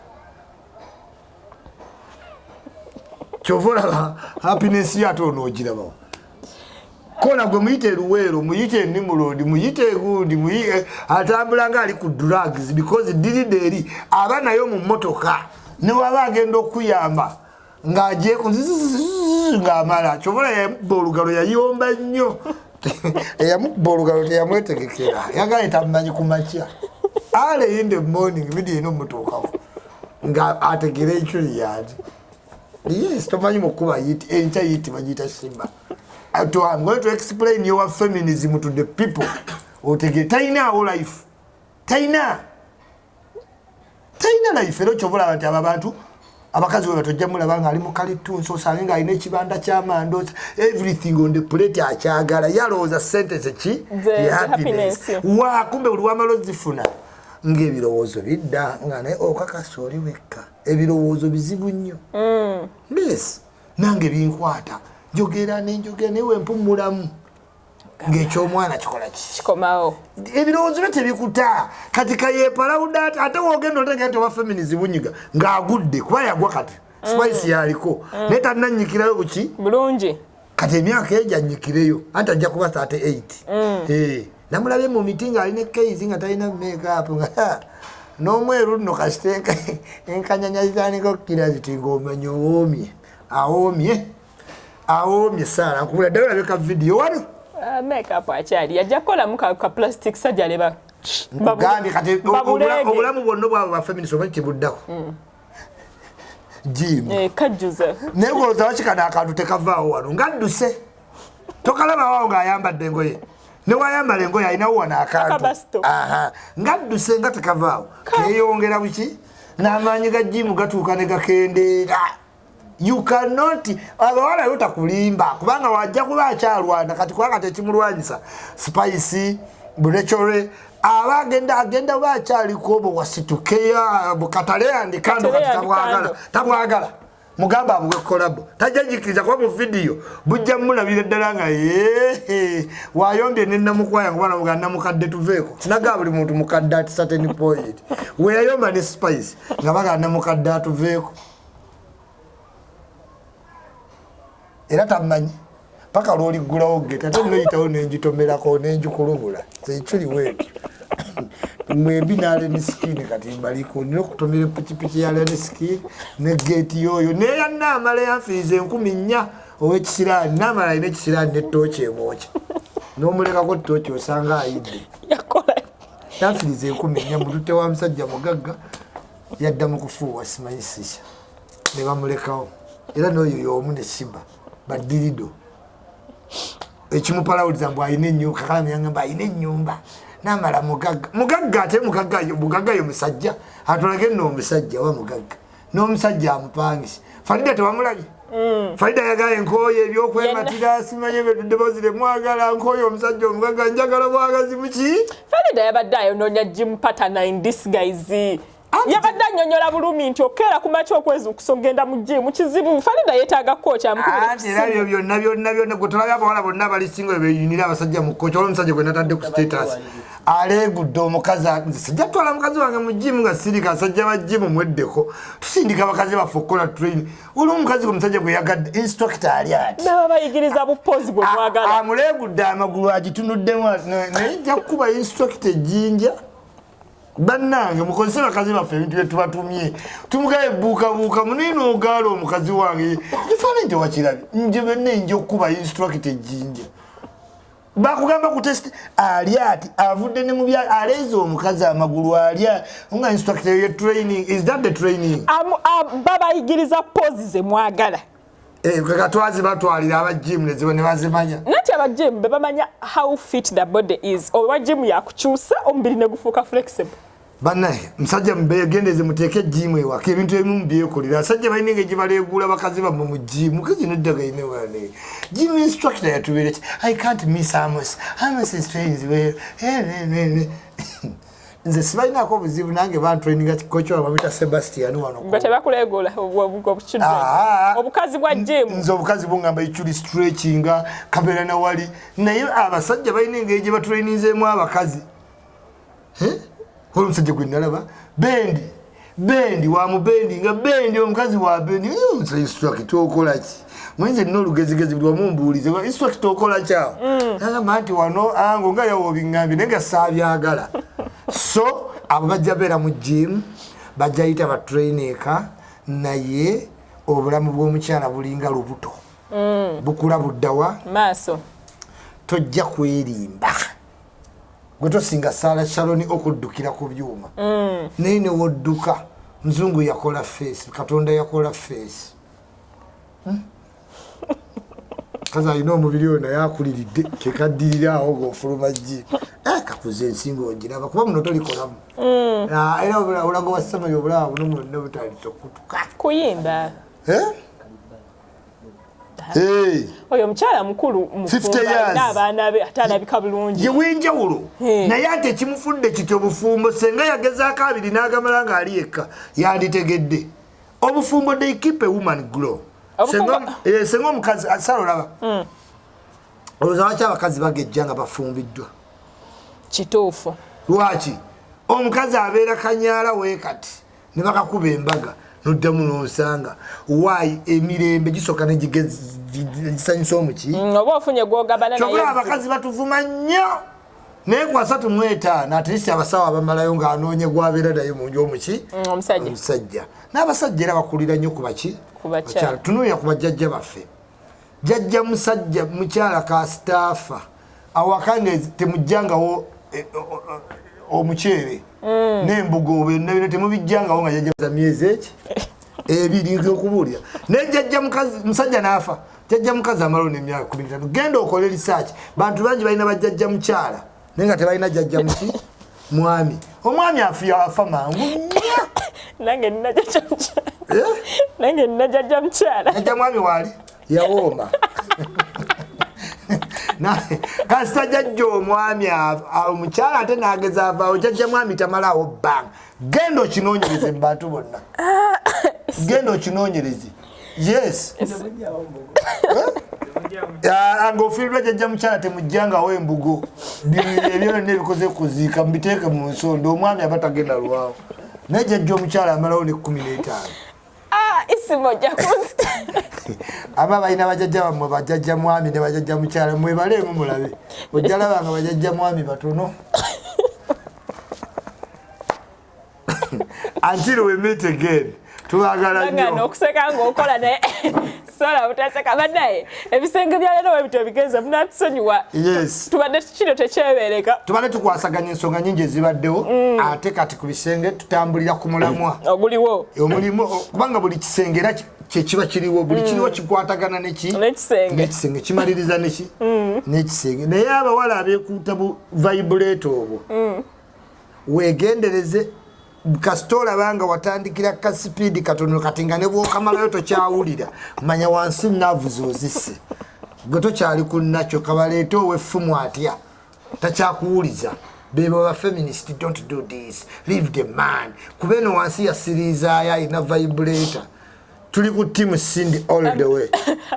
Kyova olaba happiness yo ate onoogirabawo kona. Gwe muyite Luweero, muyite Nimrod, muyite gundi, atambula nga ali ku drugs because dildo eri aba nayo mu motoka, newaba agenda okuyamba ng'agyeko ng'amala. Kyobola yamukuba olugalo, yayomba nnyo. Eyamukuba olugalo teyamwetegekera, yagale tamumanyi. Ku makya, early in the morning, video erina omutuukako nga ategere ekyuli yandi. Yes, tomanyi mukuba yiti enkya yiti bagiyita Sheebah. I'm going to explain your feminism to the people. Otegere talinaawo life, talina life. Era okyobulaba nti abo abantu abakazi we batojja mulaba nga ali mu kalitunsi, osange ng'alina ekibanda ky'amanda, everything on the plate akyagala. Yalowooza sente zeki happiness. Wakumbe buli wamala ozifuna ng'ebirowoozo bidda nga naye okakasa oli wekka. Ebirowoozo bizibu nnyo. Yes, nange binkwata, njogera nenjogera, naye wempumulamu ng'ekyomwana kikola ki? Kikomawo. Ebirowoozo byo tebikuta. Kati kayepalawuda ate, ate wogenda otegera nti oba feminism bunyiga ng'agudde, kuba yagwa. Kati Spice yaliko naye tannanyikirayo buki. Bulungi. Kati emyaka egyo anyikireyo, anti ajja kuba 38. Eh, namulabye mu miti ng'alina ekeizi nga talina makeup, nga n'omweru nno kasita enkanyanya zitandika okukira ziti ng'omanya owoomye, awoomye, awoomye. Saala nkubula ddala, olabe ka vidiyo wano. Ah, makeup akyali yajja kukolamu ka plastic surgery ba Nkugambye kati babuleege. Obulamu bwonna obwabo ba feminist omanyi kibuddako gym. Eh, kajjuza. Naye golooza wakikano akantu tekavaawo wano ng'adduse. Tokalabawo ng'ayambadde engoye, newayambala engoye alinawo wano akantu. Akabasto. Aha, ng'adduse nga tekavaawo, keyongera buki n'amaanyi ga gym gatuuka ne gakendeera. You cannot, abawala yo takulimba kubanga wajja kuba akyalwana kati, kubanga tekimulwanyisa Spice bulekyore aba agenda ba akyaliko obwo wasitukeya bukatale andikando. Katale. Kati tabwagala. Andikando. Tabwagala, mugamba abuwe collabo, tajja jikiriza kuba mu vidiyo bujja mulabira ddala nga yehe wayombye ne namukwaya kuba namuga namukadde tuveeko naga buli muntu mukadde at certain point weyayomba ne Spice nga baga namukadde atuveeko era tamanyi paka lwoliggulawo gate ate noyitawo nenjitomerako nenjikulubula ekiriwo ekyo mwembi n'Alien Skin. Kati mbaliko nina okutomera epikipiki ya Alien Skin ne geeti yoyo neya naamala yanfiiza 4000 ow'ekisiraani. Naamala alina ekisiraani netooki emwokya, n'omulekako tooki osanga ayidde. Yakola. Yanfiriza 4000, mututte wa musajja mugagga, yadda mu kufuuwa simanyi sisha ne bamulekawo. Era n'oyo y'omu ne Sheebah badirido ekimupalawuliza mbu alina ennyumba. Kakalami yangamba alina ennyumba, namala mugagga, mugagga ate mugagga, mugagga yo musajja atulage nno omusajja wa mugagga n'omusajja amupangisa. Farida tewamulabye? Farida yagala enkooye ebyokwematira, simanyi eddoboozi lemwagala, nkooye omusajja omugagga, njagala bwagazi muki. Farida yabadde ayonoonya gym partner in disguise. Yabadde annyonnyola bulumi nti okeera ku makya okwezuukusa okugenda mu gym kizibu. Farida yeetaaga coach amukubire. Anti era ebyo byonna byonna byonna, gwe tolabye abawala bonna abali single beyunira abasajja mu coach. Waliwo omusajja gwe natadde ku status aleegudde omukazi. Nze sijja kutwala mukazi wange mu gym nga sirika. Asajja ba gym mweddeko, tusindika abakazi baffe okukola train. Waliwo omukazi gwe omusajja gwe yagadde instructor ali ati naba bayigiriza bu pose bwe mwagala. Amuleegudde amagulu agitunuddemu ati, naye nja kukuba instructor ejjinja. Bannange, mukozese bakazi baffe ebintu bye tubatumye. Tumugaye buukabuuka munaye n'ogaala omukazi wange kifaananyi tewakirabye. Nje benne nja okukuba instructor ejjinja. Bakugamba ku test ali ati avudde ne mubya aleeze omukazi amagulu alya nga instructor. Ye training, is that the training? Babayigiriza pose ze mwagala. Eh, katwazi batwalira aba gym ne ziba ne bazimanya. Nati aba gym be bamanya how fit the body is. Oba gym yakukyusa omubiri ne gufuuka flexible. Bannaye, musajja mubegendeze, muteeke gym ewaka, ebintu ebimu mubyekolera. Abasajja balina engeri gye baleeguula bakazi bammwe mu gym. Mukazi nedagaine gym instructor yatubeera ki, "I can't miss Amos, Amos is trains well." Nze sibalinaako obuzibu, nange bantraininga coach wange bamuyita Sebastian wano. Gwe tebakuleegula obukidde obukazi bwa gym. Nze obukazi bungamba ichuli stretchinga kabeera nawali, naye abasajja balina engeri gye batraininzeemu abakazi. Oli omusajja gwe nalaba bend bend wamubendi nga bend omukazi wa bend. Instructor okola ki? Mwenze nina olugezigezi, buli wamu mbuulize, instructor okola kyawo? Agamba nti wano ango nga yawe obiŋŋambye, naye nga saabyagala. So abo bajja beera mu gym, bajja yita batraineka, naye obulamu bw'omukyala bulinga lubuto, bukula buddawa? Maaso. Tojja kwerimba, gwe tosinga Saala Shaloni okuddukira ku byuma, naye newodduka muzungu yakola face, Katonda yakola face. Kazi alina omubiri oyo naye akuliridde kekaddirira awo ngaofuluma ggi. Eh, kakuze ensinga ogiraba kuba muno tolikolamu. Ah, era obulago bwa samali obulaba buno mwonna butandise okutuka. Kuyimba. Eh? Hey. Oyo omukyala mukulu. 50 years. Abaana be ate alabika bulungi. Ye w'enjawulo, naye ate ekimufudde kityo bufumbo. Senga yagezaako abiri n'agamala ng'ali yekka, yanditegedde obufumbo. They keep a woman glow. Senga omukazi asala olaba, olowooza lwaki abakazi bagejja nga bafumbiddwa? Kituufu. Lwaki omukazi abeera kanyaala weekati ne bakakuba embaga noddamu n'osanga waayi emirembe gisooka negisanyusa omuki? Oba ofunye gwogabana naye. Kyokka abakazi batuvuma nnyo, naye ku 35 at least abasawo abamalayo ng'anoonye gwabeera naye mu nju omuki. Omusajja. Omusajja n'abasajja era bakulira nnyo ku baki? Ku bakyala. Tunuulira ku bajjajja baffe. Jjajja musajja mukyala kasitaafa awaka nga temujjangawo omuceere n'embugo byonna byonna temubijjangawo nga jjajja za myezi eki 2 nzokubuulira. Naye jjajja mukazi musajja n'afa, jjajja mukazi amalawo n'emyaka 15. Genda okole research, bantu bangi balina bajjajja mukyala naye nga tebalina jjajja muki mwami. Omwami afiya afa mangu nnyo. Nange nina jjajja mukyala. Eh? Nange nina jjajja mukyala. Jjajja mwami waali yawooma. Kasita jjajja omwami omukyala ate n'ageza avaawo, jjajja mwami tamalaawo bbanga. Genda okinoonyereze mu bantu bonna, genda okinoonyereze. Yes. Ah, ng'ofiirirwa jjajja mukyala temujjangawo embugo. Ebyo byonna ebikoze kuziika mubiteeke mu nsonda. Omwami aba tagenda lwawo, naye jjajja omukyala amalawo ne 15. Ah, isimu ojja kunzita. Aba balina bajjajja bammwe, bajjajja mwami ne bajjajja mukyala, mwebaleemu mulabe, ojja laba nga bajjajja mwami batono. Until we meet again, tubagala baganda nnyo. Okuseka ng'okola naye sola butaseka. Bannaye, ebisenge bya leero webityo bigenze, munatusonyiwa. Yes. Tubadde kino tekyebeereka. Tubadde tukwasaganya ensonga nyingi ezibaddewo, ate kati ku bisenge tutambulira ku mulamwa oguliwo. Omulimu kubanga buli kisenge era kyekiba kiriwo, buli kiriwo kikwatagana neki? N'ekisenge. N'ekisenge kimaliriza neki? N'ekisenge. Naye abawala abeekuuta bu vibrator obwo, wegendereze. Kasita olaba nga watandikira ka speed katono kati nga ne bwokamalayo tokyawulira, manya wansi nerves ozisse, gwe tokyali ku nakyo. Kabaleete oweffumu atya takyakuwuliza. Bebo ba feminist, don't do this, leave the man. Kuba eno wansi yasiriizaayo, alina vibrator. Tuli ku team Cindy all the way.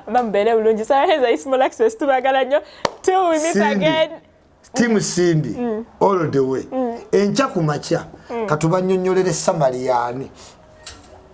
Bamubeere bulungi. Saraheza Ismol Access, tubagala nnyo till we meet Cindy. again. Team Cindy all the way. Enkya ku makya katubanyonyolere samaliyaani.